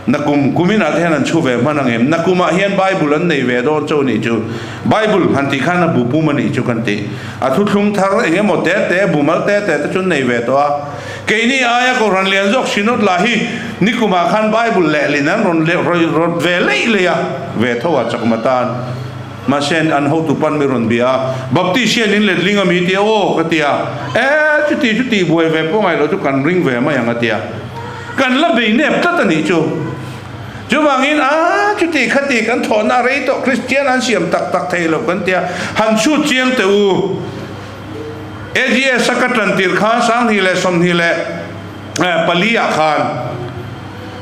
Nakum kuminah te hian an chhu ve hman ang em? Nakumah hian Bible an nei ve dawn cho nih chu. Bible han tih khan a bu pum a nih chu kan ti. A thuthlung thar eng emaw te te, bu mal te te te chu an nei ve tawh a. Keini aia Kohhran lian zawk Synod lah hi nikumah khan Bible lehlin an rawn rawt ve leih leih a, ve tho a chakma tan. Mahse an hotu pan mi rawn bia a, Baptist hian in letling a mi tia aw ka ti a. E chuti chuti buai ve pawh ngaih loh chu kan ring ve mai ang a ti a. Kan la bei nep tlat a nih chu. Chuvangin, a chuti khati kan thawhna a rei tawh, Kristian an siam tak tak thei lo kan tia, han chhut chiang teh u. AGS a ka tan tir khan 2024 ah khan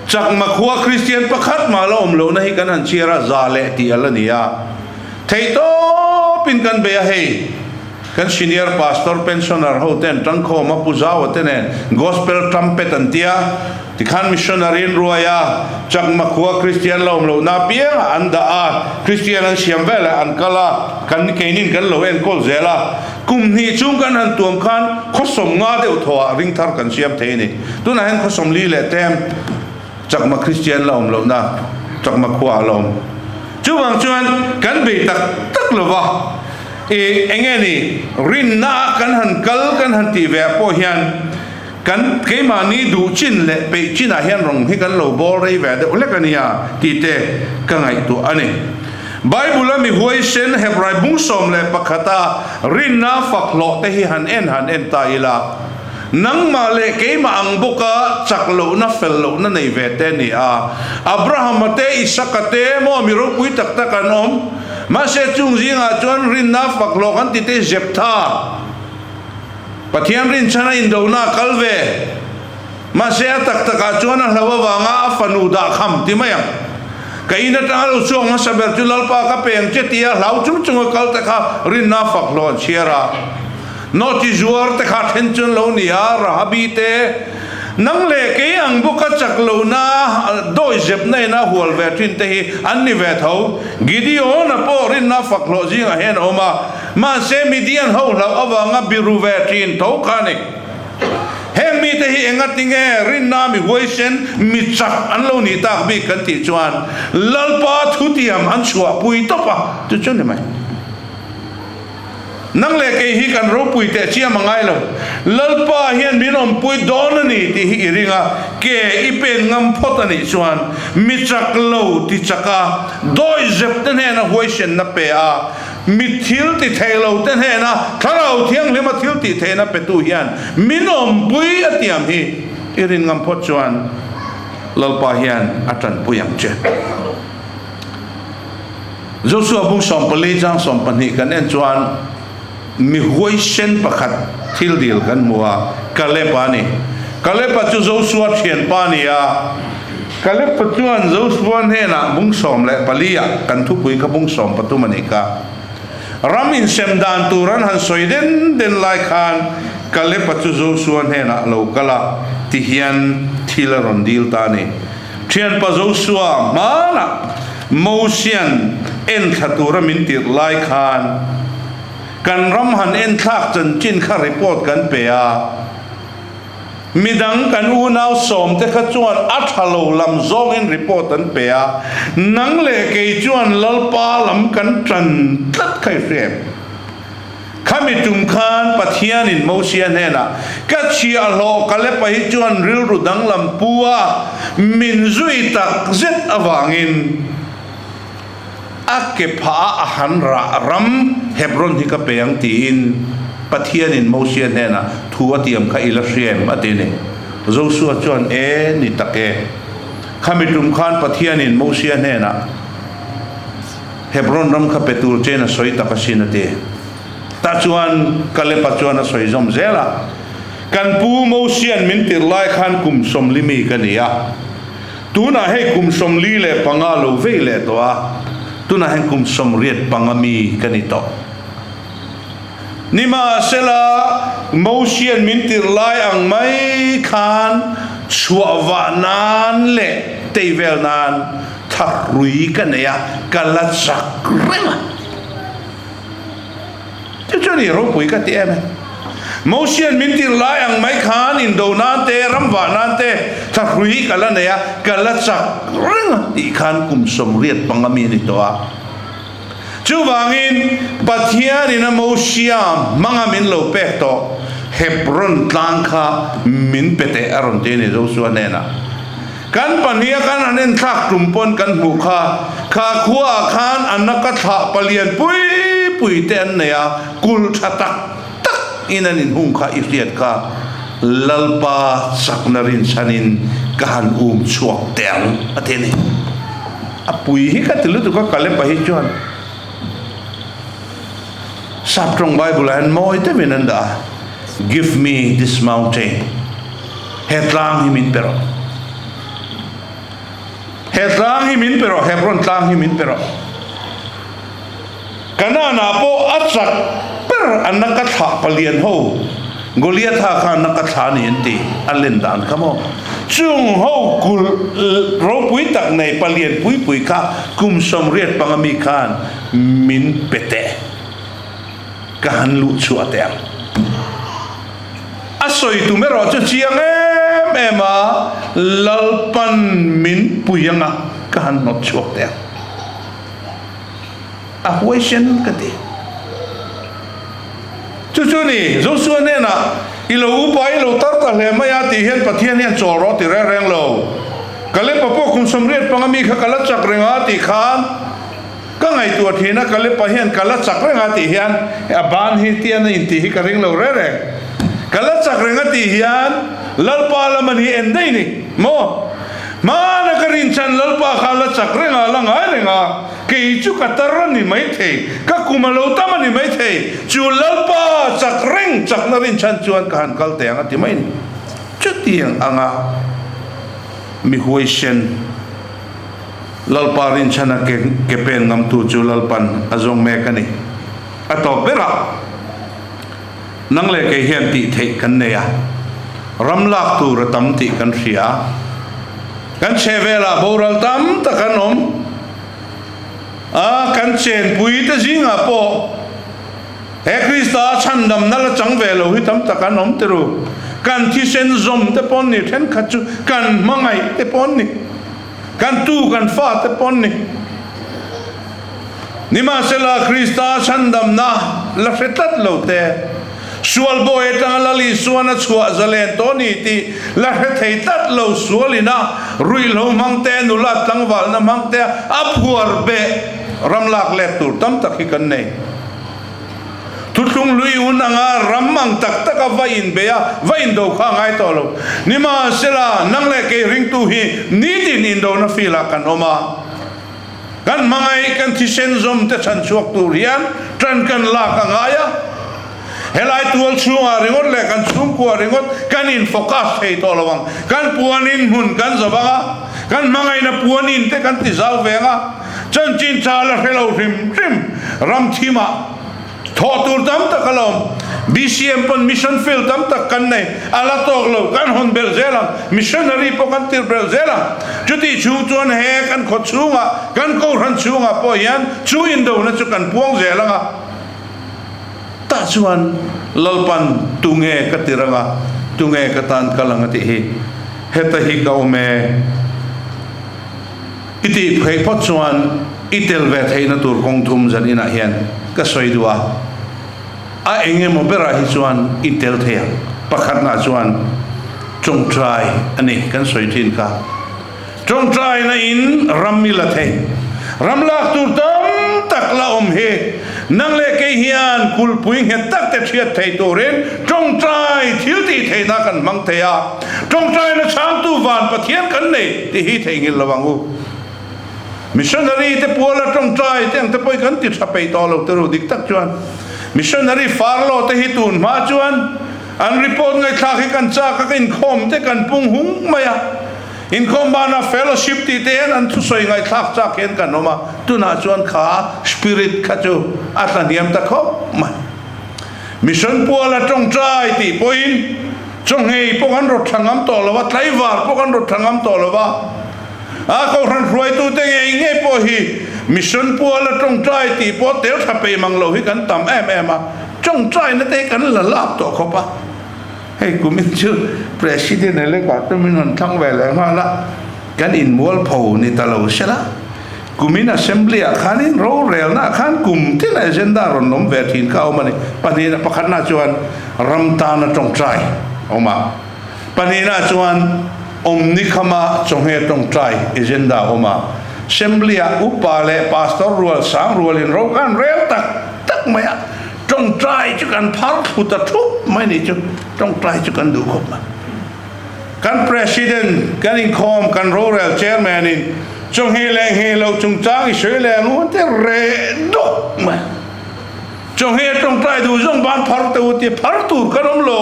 Chakma khua Kristian pakhat mah la awm lohna hi kan han chhiar a, za leh tih a la ni a. Theihtawpin kan bei a hei. Kan senior pastor pensioner ho ten tangkhawm a Pu Zaua te nen Gospel Trumpet an tia, tikhan missionary an ruai a, Chakma khua Kristian la awm lohna apiangah an dah a, Kristian an siam veleh an kal a, kan keinin kan lo enkawl zel a. Kum hnih chung kan han tuam khan khawsawm nga deuh thawhah ringthar kan siam thei a ni. Tunah hian khawsawm li leh tlem Chakma Kristian la awm lohna Chakma khua a la awm. Chuvang chuan kan bei tak tak lova i enge ni rinna a kan han kal kan han tih ve ah pawh hian kan keimahni duh chin leh peih chin ah hian rawng hi kan lo bawl rei ve deuh hlek a nia tih te ka ngaihtuah a ni. Bible a mi huaisen Hebrai bung 11 a rinna fak hlawh te hi han en han en ta ila. Nangmah leh keimah ang bawka chak lohna fel lohna nei ve te a ni a. Abrahama te, Isaka te maw mi ropui tak tak an awm. Mahse chung zingah chuan rinna fak hlawh kan ti te Jeptha, Pathian rinchhan a indona a kal ve. Mahse a tak takah chuan a hlo avanga a fanu dah kham ti mai ang. Ka in atanga lo chhuak hmasa ber chu Lalpa ka pe ang che tia hlau chung chunga kal te kha rinna fak hlawh an chhiar a. Nawti zuar te kha then chuan lo ni a, Rahabi te, nang leh kei ang bawka chak lohna, dawi zepna ina hual ve thin te hi an ni ve tho. Gideon-a pawh rinna fak hlawh zingah hian a awm a, mahse Midian ho hlauh avanga biru ve thin tho kha a ni. Heng mite hi engatinge rinna mi huaisen, mi chak an lo nih tak bik kan tih chuan Lalpa thutiam an chhuahpui tawp a, chu chu ni mai. Nang leh kei hi kan ropui teh chiam a ngai lo. Lalpa hian min awmpui dawn a ni tih hi i ring a, ke i pen ngam phawt a nih chuan mi chak lo ti chak a, dawi zep te hnena huaisenna pe a, mi thil ti thei lo te hnena Thlarau Thianghlima thil tih theihna petu hian min awmpui a tiam hi i rin ngam phawt chuan Lalpa hian a tanpui ang che. Joshua bung 14 chang 12 kan en chuan mi huaisen pakhat thil dil kan hmu a, Kaleb-a a ni. Kaleb-a chu Joshua thianpa a ni a. Kaleb-a chuan Joshua hnenah bung 14 ah kan thupui kha bung 13 a nih kha. Ram insem dan tur an han sawi den den lai khan Kaleb-a chu Joshua hnenah a lo kal a, tihian thil a rawn dil ta a ni. Thianpa Joshua hmanah Mosian enthla tura min tirh lai khan kan ram han enthlak chanchin kha report kan pe a, midang kan unau sawmte kha chuan a tha lo lam zawngin report an pe a, nang leh kei chuan Lalpa lam kan tan tlat kha i hria em? Khami tum khan Pathianin Mosia hnenah, Ka chhiahhlawh Kalepa hi chuan rilru danglam pu a, min zui tak zet avangin a ke phah a a han rah ram Hebron hi ka pe ang tiin Pathianin Mosia hnenah thu a tiam kha i la hria em? a ti a ni. Josua chuan, E, ni tak e. Khami tum khan Pathianin Mosia hnenah, Hebron ram kha pe tur chen a sawi tak asin a ti. Tah chuan Kaleb-a chuan a sawi zawm zel a, Kan pu Mosia'n min tirh lai khan kum 40 mi ka ni a, tunah hei kum 45 lo vei leh tawh a. Tunah hian kum 85 mi ka ni tawh. Nimahsela, Mosian min tirh lai ang mai khan chhuah vah nan leh tei vel nan thahrui ka nei a, ka la chak reng a. Chu chu a ni ropui ka ti em e. Mosian min tirh lai ang mai khan indo nan te, ram vah nan te thahrui ka la nei a, ka la chak reng a tih khan kum 85 mi a ni tawh a. Chuvangin, Pathianin a Mosia hmanga min lo pek tawh Hebron tlang kha min pe teh a rawn ti a ni Joshua hnenah. Kan pahniha kan han enthlak tum pawn kan hmuh kha, kha khuaah khan a naka thlah palian pui pui te an nei a, kulh tha tak tak in an inhung kha i hriat kha Lalpa chakna rinchhanin ka han um chhuak teh ang a ti a ni. A pui hi ka ti lutuk a, Kalepa hi chuan Saptawng Bible ah hian mawi deuhin an dah a, Give me this mountain, he tlang hi min pe rawh, he tlang hi min pe rawh, Hebron tlang hi min pe rawh. Kanaan-ah pawh a chak ber a naka thlah palian ho, Goliatha kha a naka thlah a ni an ti, a len dan kha maw? Chung ho kulh ropui tak nei palian pui pui kha kum 85 mi khan min pe teh, ka han luh chhuah teh ang. A sawi tum erawh chu chiang em em a, Lalpan min pui anga ka han hnawt chhuak teh ang. A huaisen ka ti. Chu chu ni, Joshua hnenah, I lo upa, i lo tar ta hle mai a tih hian Pathian hian chawl rawh ti reng reng lo. Kalepa pawh kum 85 mi kha ka la chak reng a tih khan ka ngaihtuah thin a, Kalepa hian ka la chak reng a tih hian a ban hi tian a intih hi ka ring lo reng reng. Ka la chak reng a tih hian Lalpa lam a ni en daih ni maw? Hmana ka rinchan Lalpa kha la chak reng a, la ngai reng a, kei chu ka tar a ni maithei, ka kum a lo tam a ni maithei, chu Lalpa chak reng chakna rinchan chuan ka han kal teh ang a ti mai a ni. Chutiang anga mi huaisen Lalpa rinchhana ke pen ngamtu chu Lalpan a zawng mek a ni. A tawp berah. Nang leh kei hian tih theih kan nei a, ram lak tur a tam tih kan hria. Kan chhehvelah boral tam tak an awm a, kan chenpui te zingah pawh he Krista chhandamna la chang ve lo hi tam tak an awm tiru. Kan thisen zawm te pawn ni, thenkhat chu kan hmangaih te pawn ni, kan tu kan fa te pawn ni. Nimahsela, Krista chhandamna la hre tlat lo te, sual bawi atanga Lal Isuan a chhuah zalen tawh ni tih la hre thei tlat lo sualina ruihhlo hmang te, nula tlangvalna hmang te a phuar beh ram lak let tur tam tak hi kan nei. Thuthlung hlui hun anga ram ang tak taka va inbei a, va indo kha a ngai tawh lo. Nimahsela, nang leh kei ringtu hi nitin indona field-ah kan awm a. Kan hmangaih kan thisen zawm te chhan chhuak tur hian tan kan lak a ngai a, helai tual chhungah ringawt leh kan chhungkua ringawt kan in focus thei tawh lo ang. Kan puan in hmun kan zo vang a, kan hmangaihna puan in te kan ti zau ve ang a, chanchin tha la hre lo hrim hrim ram thimah Thawh tur tam tak a la awm. BCM pawn mission field tam tak kan nei. A la tawk lo, kan hawn belh zel ang. Missionary pawh kan tirh belh zel ang. Chutih chhung chuan he kan khaw chhungah, kan kohhran chhungah pawh hian chu indona chu kan puang zel ang a. Tah chuan Lalpan tunge ka tirh ang a, tunge ka tan kal ang a tih hi. Heta hi ka awm e. I tih pheih phawt chuan i tel ve theihna tur kawng thum zan inah hian ka sawi duh a, a eng emaw berah hi chuan i tel thei ang. Pakhatnah chuan tawngtai a ni kan sawi thin kha. Tawngtaina in ram i la thei. Ram lak tur tam tak la awm hi nang leh kei hian kulhpui nghet tak te hriat thei turin tawngtai thil tih theihna kan hmang thei a. Tawngtaina chhangtu van Pathian kan nei tih hi theihnghilh lo ang u. Missionary te puala tawngtai te ang te pawh hi kan ti tha peih tawh lo te ru dik tak chuan missionary farlo te hi tun hma chuan an report ngaihthlak hi kan chak a ka inkhawm te kan pung hung mai a. Inkhawm bana fellowship tih te hian an thusawi ngaihthlak chak hian kan awm a, tunah chuan kha spirit kha chu a tlahniam ta khawp mai. Mission puala tawngtai tih pawhin chawnghei pawh kan rawt tha ngam tawh lo a, tlaivar pawh kan rawt tha ngam tawh lo a. A kohhran hruaitute ngei ngei pawh hi mission puala tawngtai tih pawh tel tha peih mang lo hi kan tam em em a, tawngtaina te hi kan la lak tawh khawp a. Hei kumin chu President elect ah te min rawn thlang ve leh nghal a, kan inmualpho ni ta lo se la, kumin Assembly ah khanin rorelna ah khan kum tin agenda rawn awm ve thin kha a awm a ni. Pahnihna, pakhatna chuan ram tana tawngtai a awm a, pahnihna chuan awmni khama chawnghe tawngtai agenda a awm a, Assembly ah upa leh Pastor rual sang rualin ro khan rel tak tak mai a. Tawngtai chu kan phar thlu ta thup mai ni chu tawngtai chu kan duh khawp mai. Kan President kan inkhawm kan rorel Chairman in chawnghe leh ngheh loh chungchang i sawi leh ang u te reh dawk mai. Chawnghe tawngtai duh zawng ban phar teh u tia phar tur kan awm lo.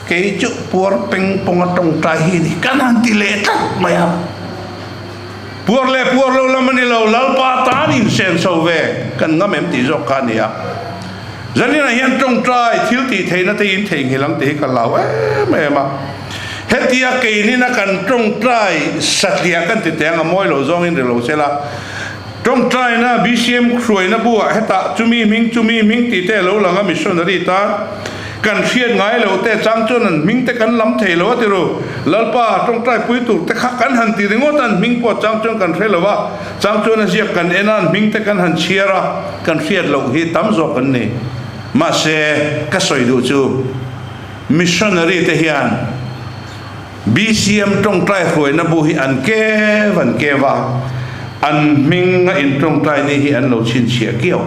Kei chu puar peng pawnga tawngtai hi ni kan han ti leh tlat mai a. Puar leh puar lo lam a ni lo, Lalpa tan insen chho ve kan ngam em tih zawk kha a ni a. Zaninah hian tawngtai thil tih theihna te in theihnghilh ang tih hi ka hlau em em a. Hetia keinina kan tawngtai satliah kan ti teh ang a mawi lo zawngin ri lo sela. Tawngtaina BCM hruaina buah hetah chumi hming chumi hming tih te a lo lang a, missionary tan kan hriat ngai loh te chang chuan an hming te kan lam thei lo a ti ru. Lalpa tawngtai pui tur te kha kan han ti ringawt a, an hming pawh chang chuan kan hre lo a, chang chuan a ziak kan en a, an hming te kan han chhiar a, kan hriat loh hi tam zawk an ni. Mahse, ka sawi duh chu missionary te hian, BCM tawngtai hruaina bu hi an kev an kev a, an hming a intawngtai ni hi an lo chhinchhiah kiau.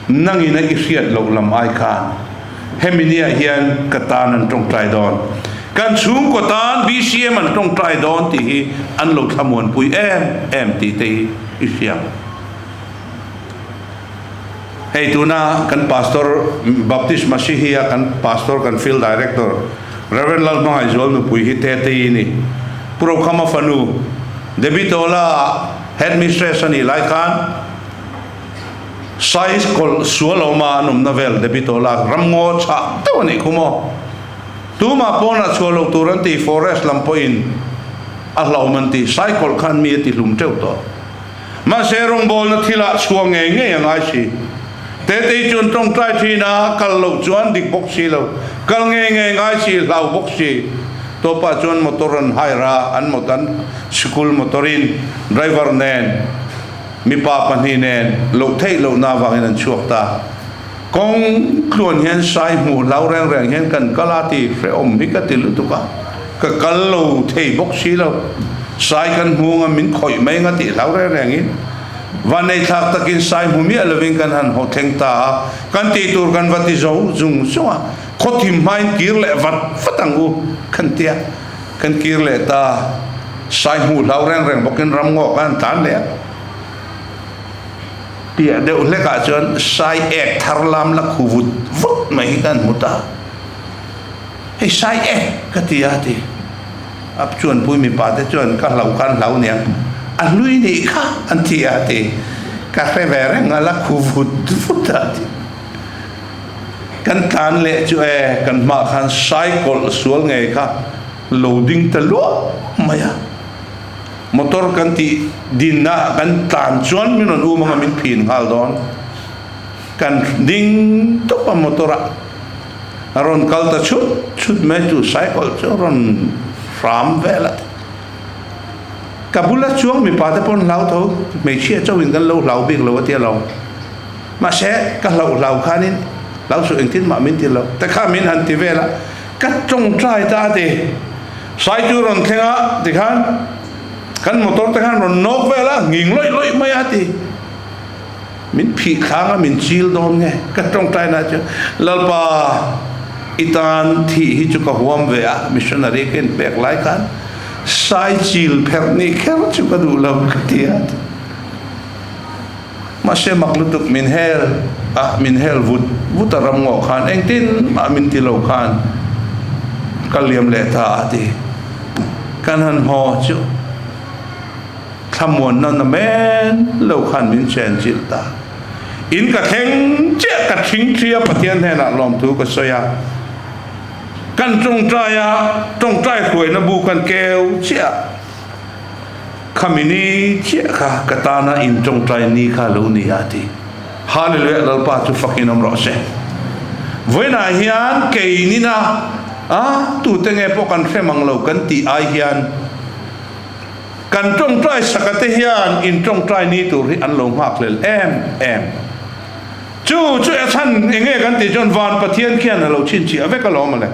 Nangin a i hriat loh lam ai khan hemi niah hian ka tan an tawngtai dawn, kan chhungkaw tan BCM an tawngtai dawn tih hi an lo thlamuanpui em em tih te hi i hria. Hei tuna kan Pastor Baptist Masihi-a kan Pastor kan Field Director Rev. Lalhmangaihzual nupui hi Tetei ni. Pu Rokhama fanu Debbie Tola Headmistress a nih lai khan Sai kawlh sual awma an awmna vel Debbie Tola ramngaw chhah deuh a nih khu maw? Tumah pawnah chhuah loh tur an ti Forest lam pawhin a hlauhawm an ti Sai kawlh khan mi a ti hlum teuh tawh. Mahse rawngbawlna thilah chhuah ngei ngei a ngai si. Tetei chuan tawngtai thin a, kal loh chuan dik bawk si lo. Kal ngei ngei ngai si, hlau bawk si. Tawpah chuan motor an hire a, an mot an sikul motor-in driver nen, mipa pahnih nen loh theih lohna avangin an chhuak ta. Kawng tluan hian sai hmuh hlau reng reng hian kan kal a ti hrehawm hi ka ti lutuk a, ka kal lo thei bawk si lo. Sai kan hmu anga min khawih mai anga tih hlau reng rengin vanei thlak takin sai hmu miah lovin kan han haw thleng ta a, kan tih tur kan va ti zo zung zung a, khaw thim hmain kir leh vat vat ang u kan tia, kan kir leh ta, sai hmuh hlau reng reng bawkin ramngaw kan han tlan leh a. Piah deuh hlekah chuan sai ek thar lam la khu vut vut mai hi kan hmu ta. Hei sai ek ka ti a ti. A chuanpui mipa te chuan ka hlau khan hlau niang a hlui nih kha an ti a ti. Ka hre ve reng a la khu vut vut a ti. Kan tlan leh chu e kan hmah khan sai kawlh sual ngei kha lo ding ta luah mai a. Motor kan tih dinna kan tlan chuan min rawn um anga min phin nghal dawn. Kan ding tawp a motor ah a rawn kal ta chhut chhut mai chu cycle chu a rawn hram vel a. Ka bula chuang mipa te pawh an hlau tho, hmeichhia chauhin kan lo hlau bik lo a tia lo. Mahse ka hlauh hlau khanin hlau suh engtin mah min ti lo te kha min han ti vel a, ka tawngtai ta a ti. Sai chu rawn thleng a tikhan kan motor te khan rawn nawk vel a, nghing lawih lawih mai a ti. Min phih thlang a min chil dawn nge ka tawngtai na chu Lalpa i tan thih hi chu ka huam ve a missionary ka inpek lai khan sai chil pherh nih kher chu ka duh lo ka ti a. Mahse mak lutuk min hel a, min hel vut vut a ram ngawh khan engtin mah min ti lo khan. Ka liam leh ta a ti. Kan han haw chu thlamuanna na men lo khan min chen chilh ta. In ka thleng chiah ka thing thi a Pathian hnenah lawmthu ka sawi a. Kan tawngtai a, tawngtai hruaina bu kan keu chiah. Khami ni chiah kha ka tana in tawngtai ni kha lo ni a ti. Hallelujah Lalpa chu fakin awm rawh se. Vawiinah hian keinina a tute nge pawh kan hre mang lo kan tih ai hian kan tawngtai saka te hian in tawngtai ni tur hi an lo nghakhlel em em. Chu chu a chhan enge kan tih chuan van Pathian khian a lo chhinchhiah vek alawm ale.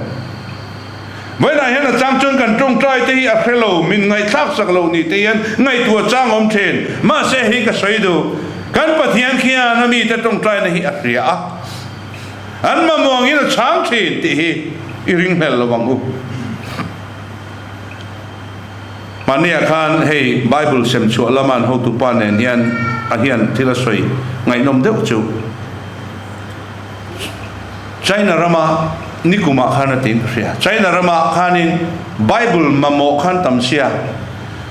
Vawiinah hian a chang chuan kan tawngtai te hi a hre lo, min ngaihthlak sak lo ni te hian ngaihtuah chang awm thin. Mahse hei ka sawi duh, kan Pathian khian a mite tawngtaina hi a hria a, an mamawngin a chhang thin tih hi i ringhlel lo ang u. Hmaniah khan hei Bible sem chhuah lama an hotupa nen hian a hian thil a sawi ngaihnawm deuh chu. China rama nikumah khan a tiin ka hria. China ramah khanin Bible mamawh khan tam sia.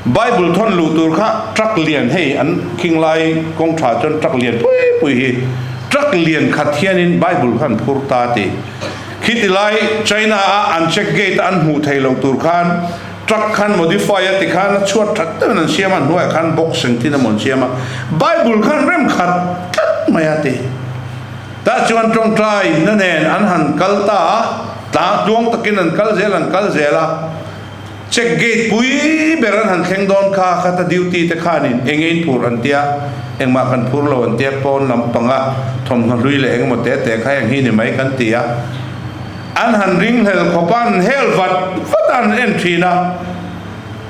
Bible thawn luh tur kha truck lian hei an khing lai kawng tha chuan truck lian pui pui hi truck lian khat hianin Bible kha an phur ta ti. Khiti lai China a an check gate a an hmuh thei lo tur khan truck khan modify a ti khan a chhuat that deuhin an siam a, a hnuaiah khan box engtin emaw an siam a. Bible khan rem khat tlat mai a ti. Tah chuan tawngtai na nen an han kal ta a, tlang tluang takin an kal zel an kal zel a, check gate pui ber an han thleng dawn kha khata duty te khanin eng in phur an tia, engmah kan phur lo an tia, pawn lampanga thawmhnaw hlui leh engemaw te te kha eng hi ni mai kan ti a, an han ringhlel khawp a, an hel vat vat a an en thin a.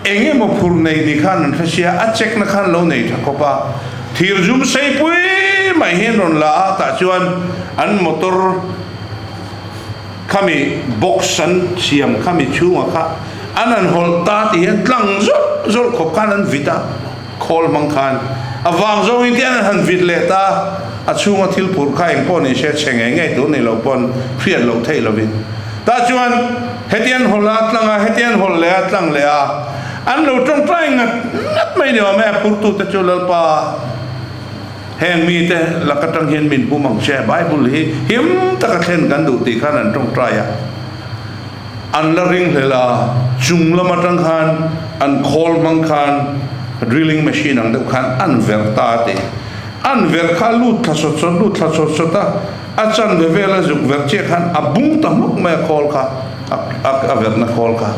Eng emaw phur nei ni khan an hre sia, a check na khan lo nei tha khawp a, thir zum sei pui mai hian rawn la a, tah chuan an motor khami box an siam khami chhungah kha an han hawlh ta tih hian tlang zawlh zawlh khawp khan an vit a, khawl hmang khan a vang zawngin te an han vit leh ta, a chhunga thil phur kha eng pawh ni se chhe ngei ngei tur ni lo pawn hriat loh theih lovin tah chuan Hetiang hawlh a tlang a, hetiang hawlh leh a tlang leh a, an lo tawngtai ngat ngat mai ni awm e, a phurtute chu Lalpa heng mite lak atang hian min hum ang che, Bible hi him taka thlen kan duh tih khan an tawngtai a, an la ringhlel a, chung lam atang khan an khawl hmang khan drilling machine ang deuh khan an verh ta a ti, an verh kha lut thla sawt sawt, lut thla sawt sawt a. A chanve vel a zuk verh chiah khan a bung ta hmawk mai a khawl kha, a verhna khawl kha.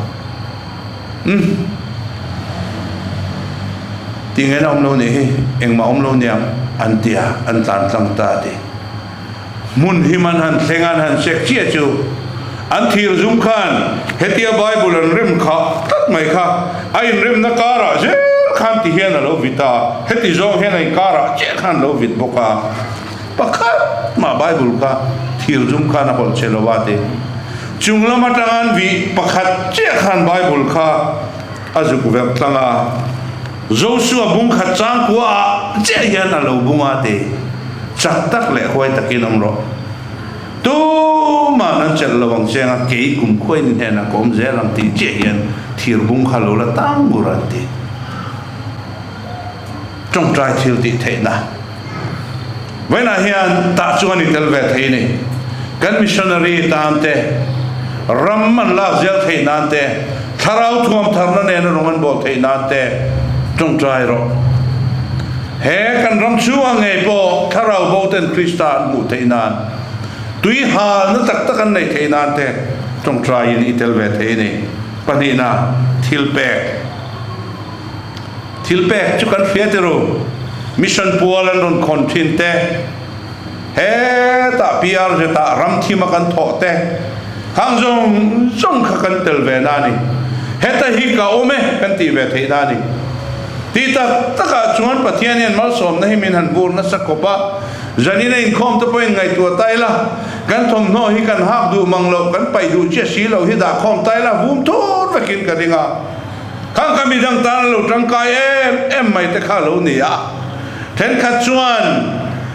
Umm. Ti ngaihna awm lo nih hi, engmah awm lo niang an ti a, an tlan tlang ta a ti. Hmun him an han thleng a, an han sek chiah chu an thir zum khan hetia Bible an rem khah tlat mai kha a inremna karah zel khan ti hian a lo vit a, heti zawng hian a inkarah chiah khan a lo vit bawk a. Pakhat mah Bible kha thir zum khan a hawlh che lo a ti. Chung lam atang an vih pakhat chiah khan Bible kha a zuk verh tlang a, Joshua bung khat chang kua ah chiah hian a lo bung a ti. Chak tak leh huai takin awm rawh. Tuman an chelh lo ang cheng a, kei kum khuain hnenah ka awm zel ang tih chiah hian thir bung kha lo la tang ngur an ti. Tawngtai thil tih theihna vawiinah hian tah chuan i tel ve thei ni. Kan missionary tan te, ram an lak zel theih nan te, thlarau thuam tharna nena rawng an bawl theih nan te tawngtai rawh. He kan ram chhungah ngei pawh thlarau bo ten Krista an hmuh theih nan, tui halna tak tak an neih theih nan te tawngtaiin i tel ve thei ni. Pahnihna, thil pek. Thil pek chu kan hria tiru, mission pual an rawn khawn thin te, hetah PRZ ah ram thim a kan thawh te, khang zawng zawng kha kan tel ve na a ni. Heta hi ka awm e kan tih ve theih na a ni. Tih tak takah chuan Pathian hian malsawmna hi min han bur nasa khawp a, zanin a inkhawm te pawhin ngaihtuah ta ila, kan thawmhnaw hi kan hak duh mang loh, kan paih duh chiah si loh hi dah khawm ta ila, vum thur vekin ka ring a. Khang kha midang tan a lo tangkai em em mai te kha a lo ni a. Thenkhat chuan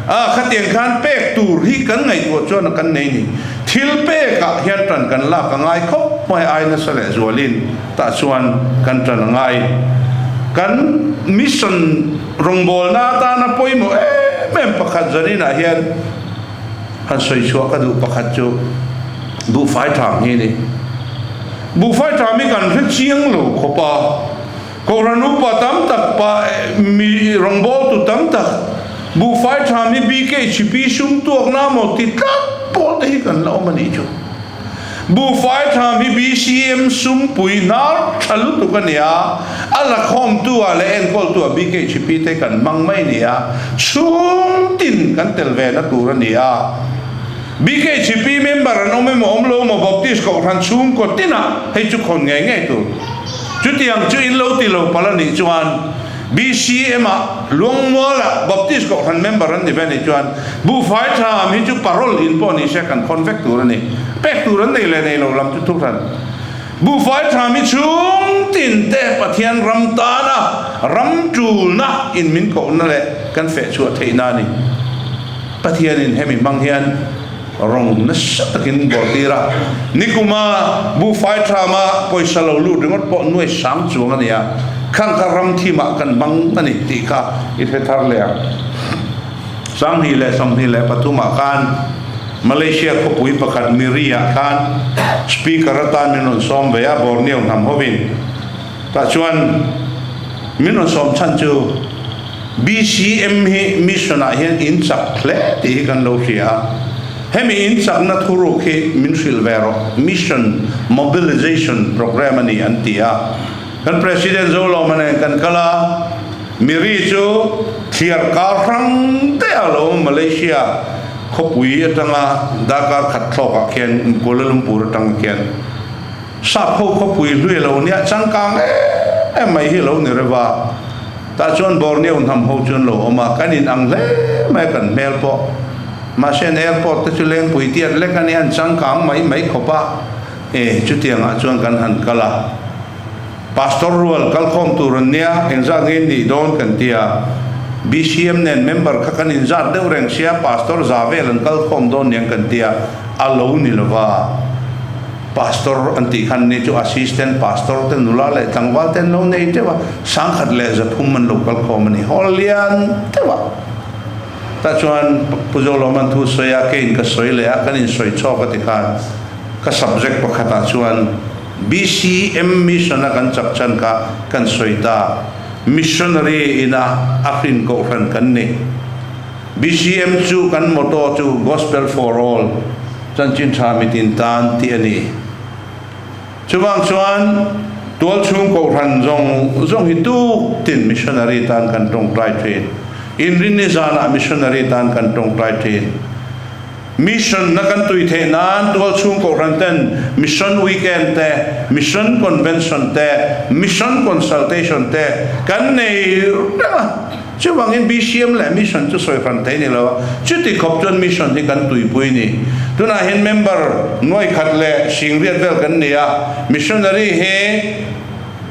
A, khatiang khan pek tur hi kan ngaihtuah chuan a kan nei ni. Thil pekah hian tan kan lak a ngai khawp mai ai nasa leh zualin tah chuan kan tan a ngai. Kan mission rawngbawlna atana pawimawh em em pakhat zaninah hian han sawi chhuah ka duh pakhat chu buhfai tham hi a ni. Buhfai tham hi kan hre chiang lo khawp a. Kohhran upa tam tak pa mi rawngbawltu tam tak buhfai tha mi BKHP sum tuakna maw ti tlat pawl te hi kan la awm a nih chu. Buhfai tha mi BCM sumpui hnar tha lutuk a nia, a lakhawmtu ah leh enkawltu ah BKHP te kan hmang mai a nia, chhung tin kan tel ve na tur a ni a. BKHP member an awm emaw awm lo emaw Baptist Kohhran chhungkaw tinah hei chu khawn ngei ngei tur. Chutiang chu in lo ti lo palh a nih chuan BCM-ah Luangmualah Baptist Kohhran member an ni ve nih chuan buhfai tha am hi chu parole in pawh ni se kan khawn vek tur a ni. Pek tur an nei leh nei lo lam chu thuhran. Buhfai tha mi chhung tin te Pathian ram tana ram tulna in min kohna leh kan fehchhuah theihna a ni. Pathianin hemi hmang hian rawng nasa takin bawrhtir a, nikuma buhfai thama pawisa lo lut ringawt pawh nuai sang chuang a ni a, khang kha ram thimah kan hmang a ni tih kha i hre thar leh ang. 2023 ah khan Malaysia khawpui pakhat Miri-ah khan Speaker atan min rawn sawm ve a, Borneo hnam hovin tah chuan min rawn sawm chhan chu, BCM hi mission ah hian in chak hle tih hi kan lo hria a, hemi in chakna thuruk hi min hrilh ve rawh, Mission Mobilization Programme a ni an ti a. Kan President Zolawma nen kan kal a, Miri chu thliar kar hrang te a lo awm Malaysia khawpui atanga darkar khat thlawk ah khian Kuala Lumpur atang khian Sap ho khawpui hlui a lo nia changkang em em mai hi a lo ni reuh a. Tah chuan Borneo hnam ho chu an lo awm a, kan in ang hle mai a kan hmel pawh. Mahse an airport te chu Lengpui tiat lek a nia, an changkang mai mai khawp a, e chutiangah chuan kan han kal a. Pastor rual kalkhawm tur an nia, engzat nge in nih dawn kan ti a. BCM nen member kha kan inzat deuh reng sia, Pastor za vel an kalkhawm dawn niang kan ti a, a lo ni lova. Pastor an tih khan ni chu Assistant Pastor te nula leh tlangval te an lo nei teuh a, 1300 an lo kal khawm a ni. Hall lian teuh a. Tah chuan Pu Zolawm an thu sawi a, keiin ka sawi leh a, kan insawi chhawk a ti khan ka subject pakhatah chuan BCM Mission a kan chak chan kha kan sawi ta. Missionary ina a hrin kohhran kan ni. BCM chu kan motto chu Gospel for All, Chanchin Tha Mitin Tan tih a ni. Chuvang chuan tualchhung kohhran zawng zawng hi tuk tin missionary tan kan tawngtai thin. Inrinni zanah missionary tan kan tawngtai thin. Mission na kan tui theih nan tualchhung kohhran ten Mission Weekend te, Mission Convention te, Mission Consultation te kan nei reng a. Chuvangin BCM leh Mission chu sawi hran thei ni lo a, chuti khawp chuan Mission hi kan tuipui ni. Tunah hian member nuai khat leh singriat vel kan ni a, Missionary hi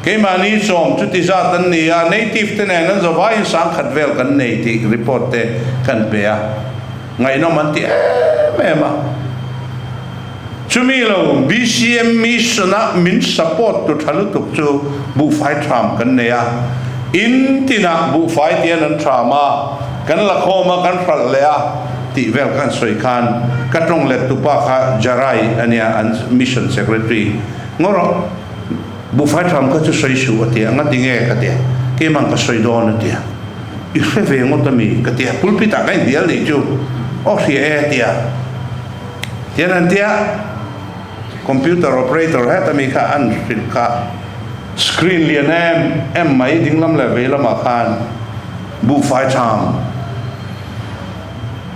keimahni chawm chuti zat an ni a, native te nen an zavaiin 1000 vel kan nei tih report te kan pe a, ngaihnawm an ti em em a. Chumi lo BCM Mission a min support tu tha lutuk chu buhfai tham kan nei a, in tinah buhfai tian an tham a, kan la khawm a, kan hralh leh a tih vel kha an sawi khan ka tawng let tupa kha Jarai a nia an Mission Secretary ngaw rawh buhfai tham kha chu sawi suh a ti a, ngati nge ka ti a, keimah ka sawi dawn a ti a, i hre ve ngawt ami ka ti a, pulpit ah ka inhnial nih chu aw hria e a ti a. Tian an tia computer operator heta mi kha an hrilh kha screen lian em em mai dinglam leh veilamah khan buhfai tham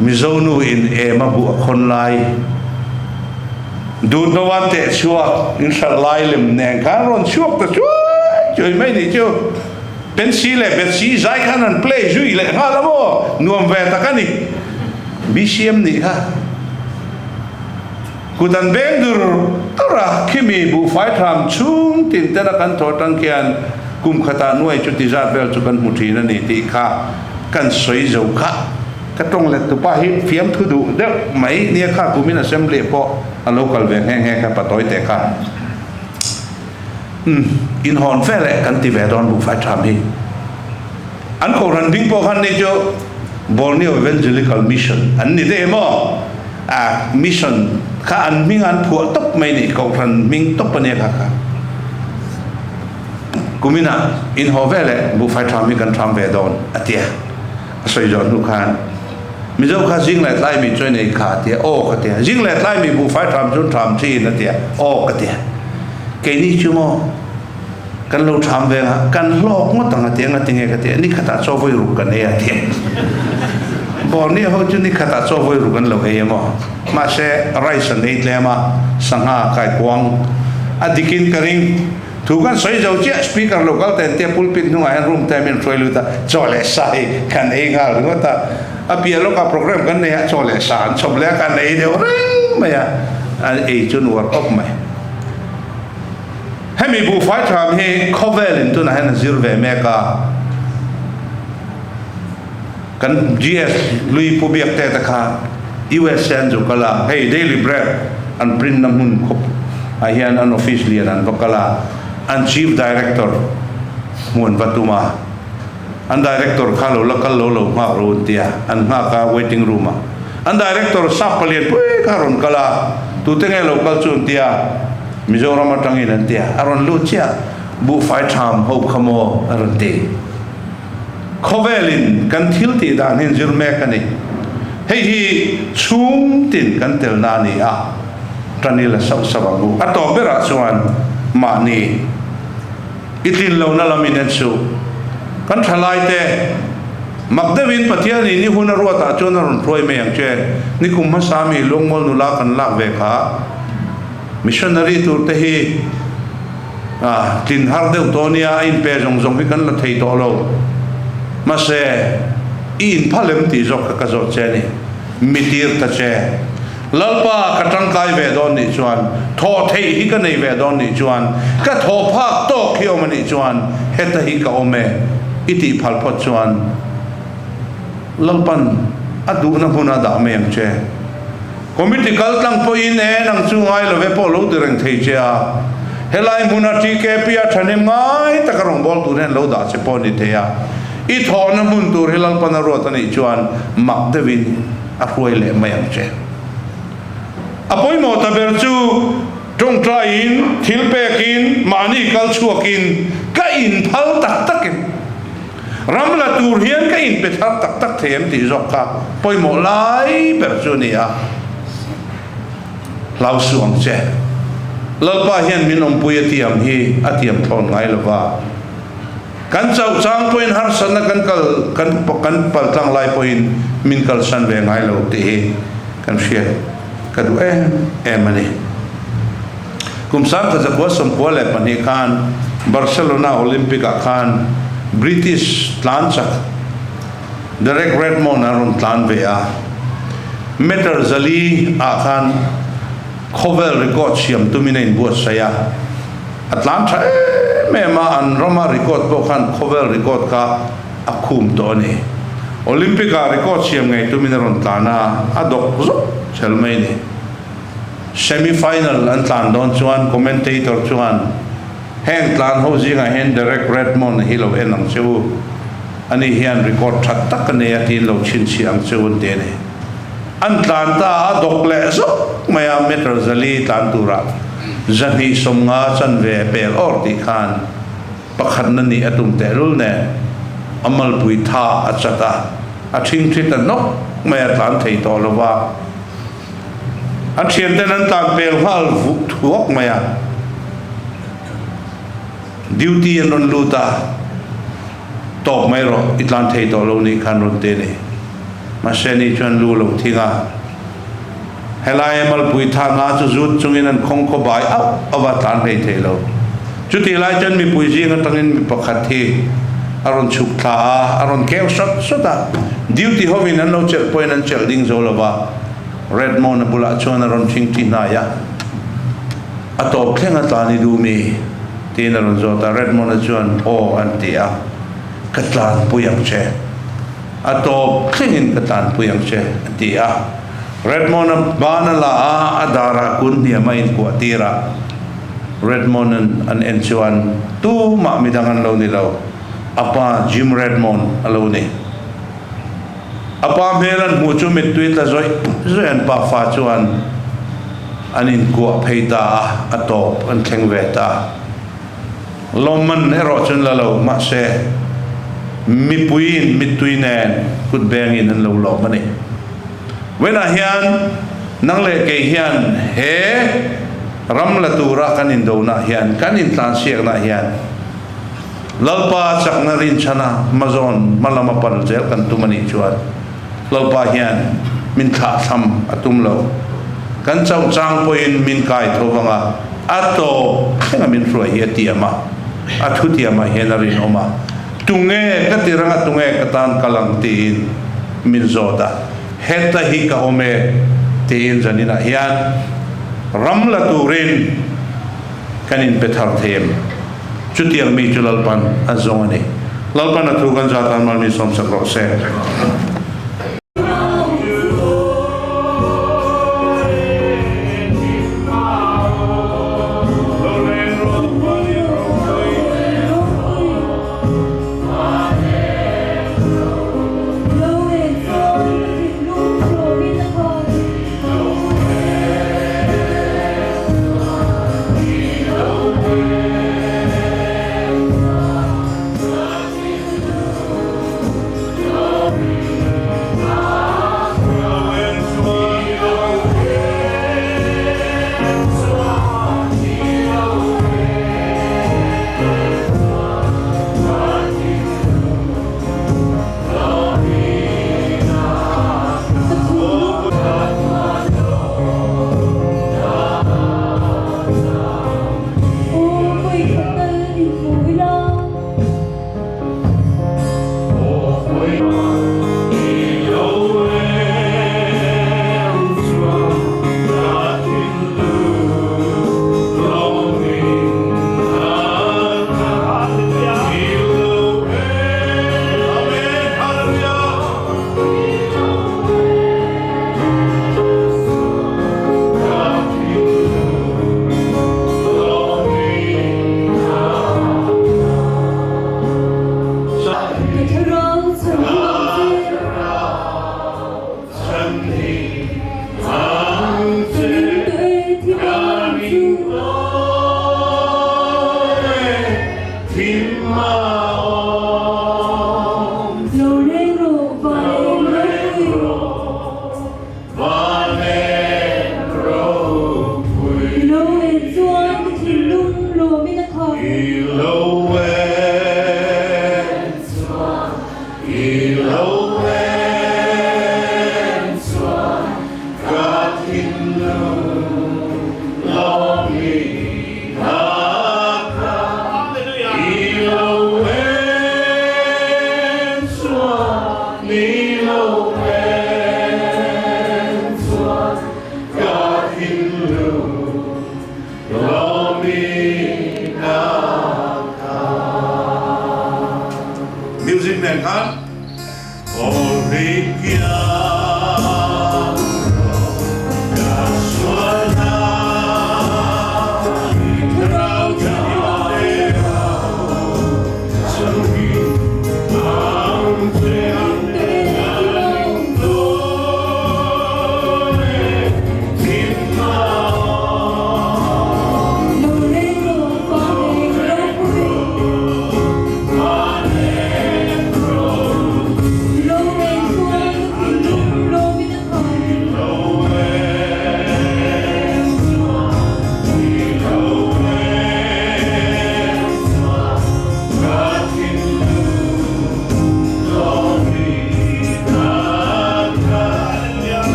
Mizo nu in em a buh a khawn lai Dutnovan teh chhuak in hralh lai lem nen khan rawn chhuak ta chuai chuai mai nih chu Pensy leh Betsy zai khan an play zui leh nghal a maw nuam ve tak a ni. BCM nih kha kut an beng dur dur a, khimi buhfai tham chhung tin tena kan thaw atang khian kum khatah nuai chuti zat vel chu kan hmu thin a ni tih kha kan sawi zo kha. Ka tawng let tupa hi fiamthu duh deuh mai nia kha kumin assembly pawh a lo kal ve nghe nghe kha patawi teh kha. Umm inhawn fe leh kan ti ve dawn buhfai tham hi. An kohhran bing pawh khan ni chu Borneo Evangelical Mission an ni daih emaw? A mission kha an hming an phuah tawp mai ni, kohhran hming tawp a nia kha kha. Kuminah inhaw ve leh buhfai tham hi kan tham ve dawn a tia. A sawi zawh hnu khan Mizo kha zing leh tlai mi chuan ei kha a tia, aw ka tia. Zing leh tlai mi buhfai tham chu tham thin a tia, aw ka tia. Keini chu maw kan lo tham ve ang a, kan hlawk ngawt ang a tia, nga tinge ka tia, ni khatah chaw vawi ruk kan ei a tia. Borneo ho chu ni khatah chaw vawi ruk an lo ei emaw. Mahse rice an ei tlem a, sangha kaikuang a dikin ka ring. Thu kan sawi zo chiah, speaker lo kal ten tia pulpit hnungah hian room te min hruai lut a, chaw leh sa hi kan ei nghal ringawt a, a piah lawkah program kan nei a, chaw leh sa an chhawp leh a, kan ei deuh reng mai a, an ei chu nuar khawp mai. Hemi buhfai tham hi khawvelin tunah hian a zir ve mek a, kan GS hlui Pu Biakte te kha USA an zu kal a, hei Daily Bread an print na hmun khawp ah hian an office lian an va kal a, an Chief Director hmu an va tum a, an Director kha lo la kal lo lo nghak ru an ti a, an nghak a waiting room ah an Director sap palian pui kha a rawn kal a, tute nge lo kal chu an ti a, Mizoram atangin an ti a, a rawn lut chiah, buhfai tham ho kha maw a rawn ti. Khawvelin kan thil tih dan hi zir mek a ni. Hei hi chhung tin kan telna a ni a, tan i la sauh sauh ang u. A tawp berah chuan mahni i tlin lohna lam in en suh. Kan thalaite mak deuhin Pathianin i hun a ruatah chuan a rawn hruai mai ang che. Nikum hmasa mi Luangmual nula kan lak ve kha. Missionary tur te hi tlin har deuh tawh nia, a inpe zawng zawng hi kan la thei tawh lo. Mahse, i inphal em tih zawk kha ka zawt che a ni. Mi tir ta che. Lalpa ka tangkai ve dawn nih chuan, thawh theih hi ka nei ve dawn nih chuan, ka thawh phak tawk hi awm a nih chuan heta hi ka awm e i tih phal phawt chuan Lalpan a duhna hmunah dah mai ang che. Committee kal tlang pawhin e nang chu ngai lo ve pawh lo ti reng thei che a, helai hmuna TKP a thahnem ngai taka rawngbâwl tur hian lo dah che pawh a ni thei a, i thawhna hmun tur hi Lalpan a ruat a nih chuan mak deuhin a hruai leh mai ang che. A pawimawh ta ber chu tawngtaiin, thil pekin, mahni kal chhuakin ka inphal tak takin, Ram la tur hian ka inpe thar tak tak thei em tih zawk kha pawimawh lai ber chu a ni a, hlau suh ang che. Lalpa hian min awmpui a tiam hi a tiam thlawn ngai lo va. Kan chauh chang pawhin harsatna kan kal kan kan paltlang lai pawhin min kalsan ve ngai lo tih hi kan hriat ka duh em em a ni. Kum 1992 khan Barcelona Olympic ah khan British tlan chak Derek Redmond a rawn tlan ve a, meter 400 ah khan khawvel record siam tumin a inbuatsaih a, a tlan tha em em a, an rama record pawh khan khawvel record kha a khum tawh a ni. Olympic ah record siam ngei tumin a rawn tlan a, a dawk zawk chel mai a ni. Semi final an tlan dawn chuan commentator chuan heng tlan ho zingah hian Derek Redmond hi lo en ang che u, ani hian record tha tak a nei a tiin lo chhinchhiah ang che u an ti a ni. An tlan ta a dawk leh zawk mai a, meter 400 tlan turah 250 chanve pel awr tih khan pakhatna nih a tum tehlul nen a malpui tha a chat a, a thingthi ta hnawk mai a tlan thei tawh lo va. A thianten an tlan pel nghal vuh thuak mai a, duty an rawn lut a, tawp mai rawh, i tlan thei tawh lo nih khan rawn ti a ni. Mahse ni chuan lu lo thing a, helai malpui thana chu zut chungin an khawng khaw bai auh auh a, tlan hlei thei lo. Chutih lai chuan mipui zing atangin mi pakhat hi a rawn chhuk thla a, a rawn keu sawt sawt a. Duty hovin an lo chelh pawhin an chelh ding zo lo va, Redmond-a bulah chuan a rawn thingthi hnai a, A tawp thleng a tlan i duh mi? tiin a rawn zawt a, Redmond-a chuan, Aw an ti a, Ka tlanpui ang che. A tawp thlengin ka tlanpui ang che, a ti a. Redmond-a ban a la a, a darah kun hniam a inkuah tir a. Redmond-a'n an en chuan tumah midang an lo ni lo, a pa Jim Redmond a lo ni. A pa hmel an hmuh chu mittui tla zawih zawih an pafa chuan an inkuah phei ta a, a tawp an thleng ve ta. Lawmman erawh chuan la lo, mahse mipuiin mittui nen kut bengin an lo lawm a ni. Vawiinah hian nang leh kei hian he ram la tura kan indonah hian, kan intlansiaknah hian Lalpa chakna rinchhana hmazawn hmalama pan zel kan tum a nih chuan Lalpa hian min thlahthlam a tum lo. Kan chauh chang pawhin min kai tho vang a, a tawp thlenga min hruai hi a tiam a, a thutiamah hian a rinawm a, Tunge ka ti rang a, tunge ka tan kal ang tiin min zawt a, heta hi ka awm e tiin zaninah hian ram la turin kan inpe thar thei em? Chutiang mi chu Lalpan a zawng a ni. Lalpan a thu kan zat tan mal min sawmsak rawh se. Music nen khan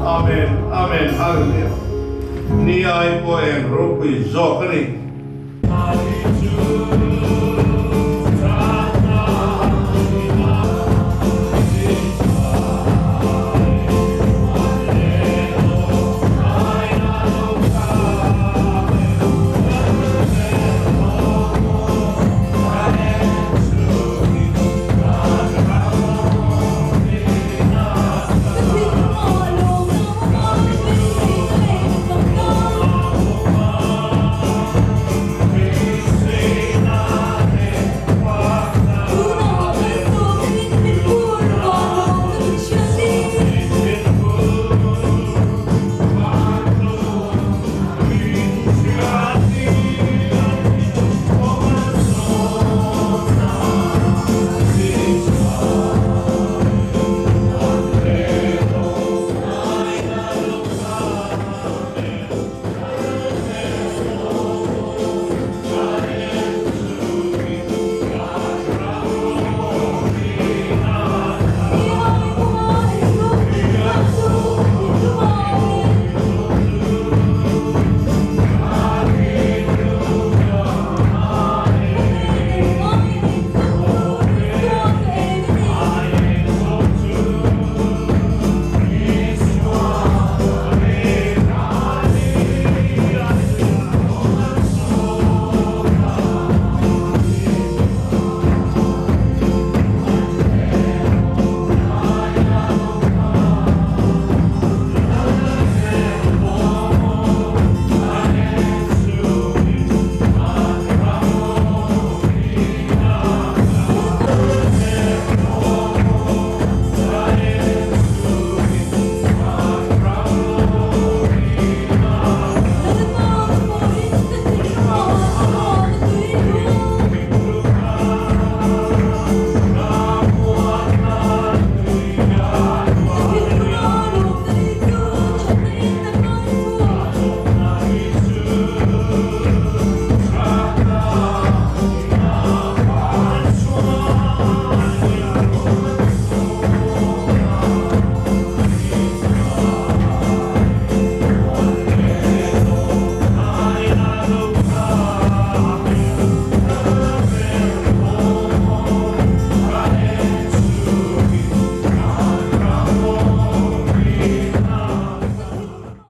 Amen Amen Hallelujah Ni ai pawh eng ropui zawk a ni.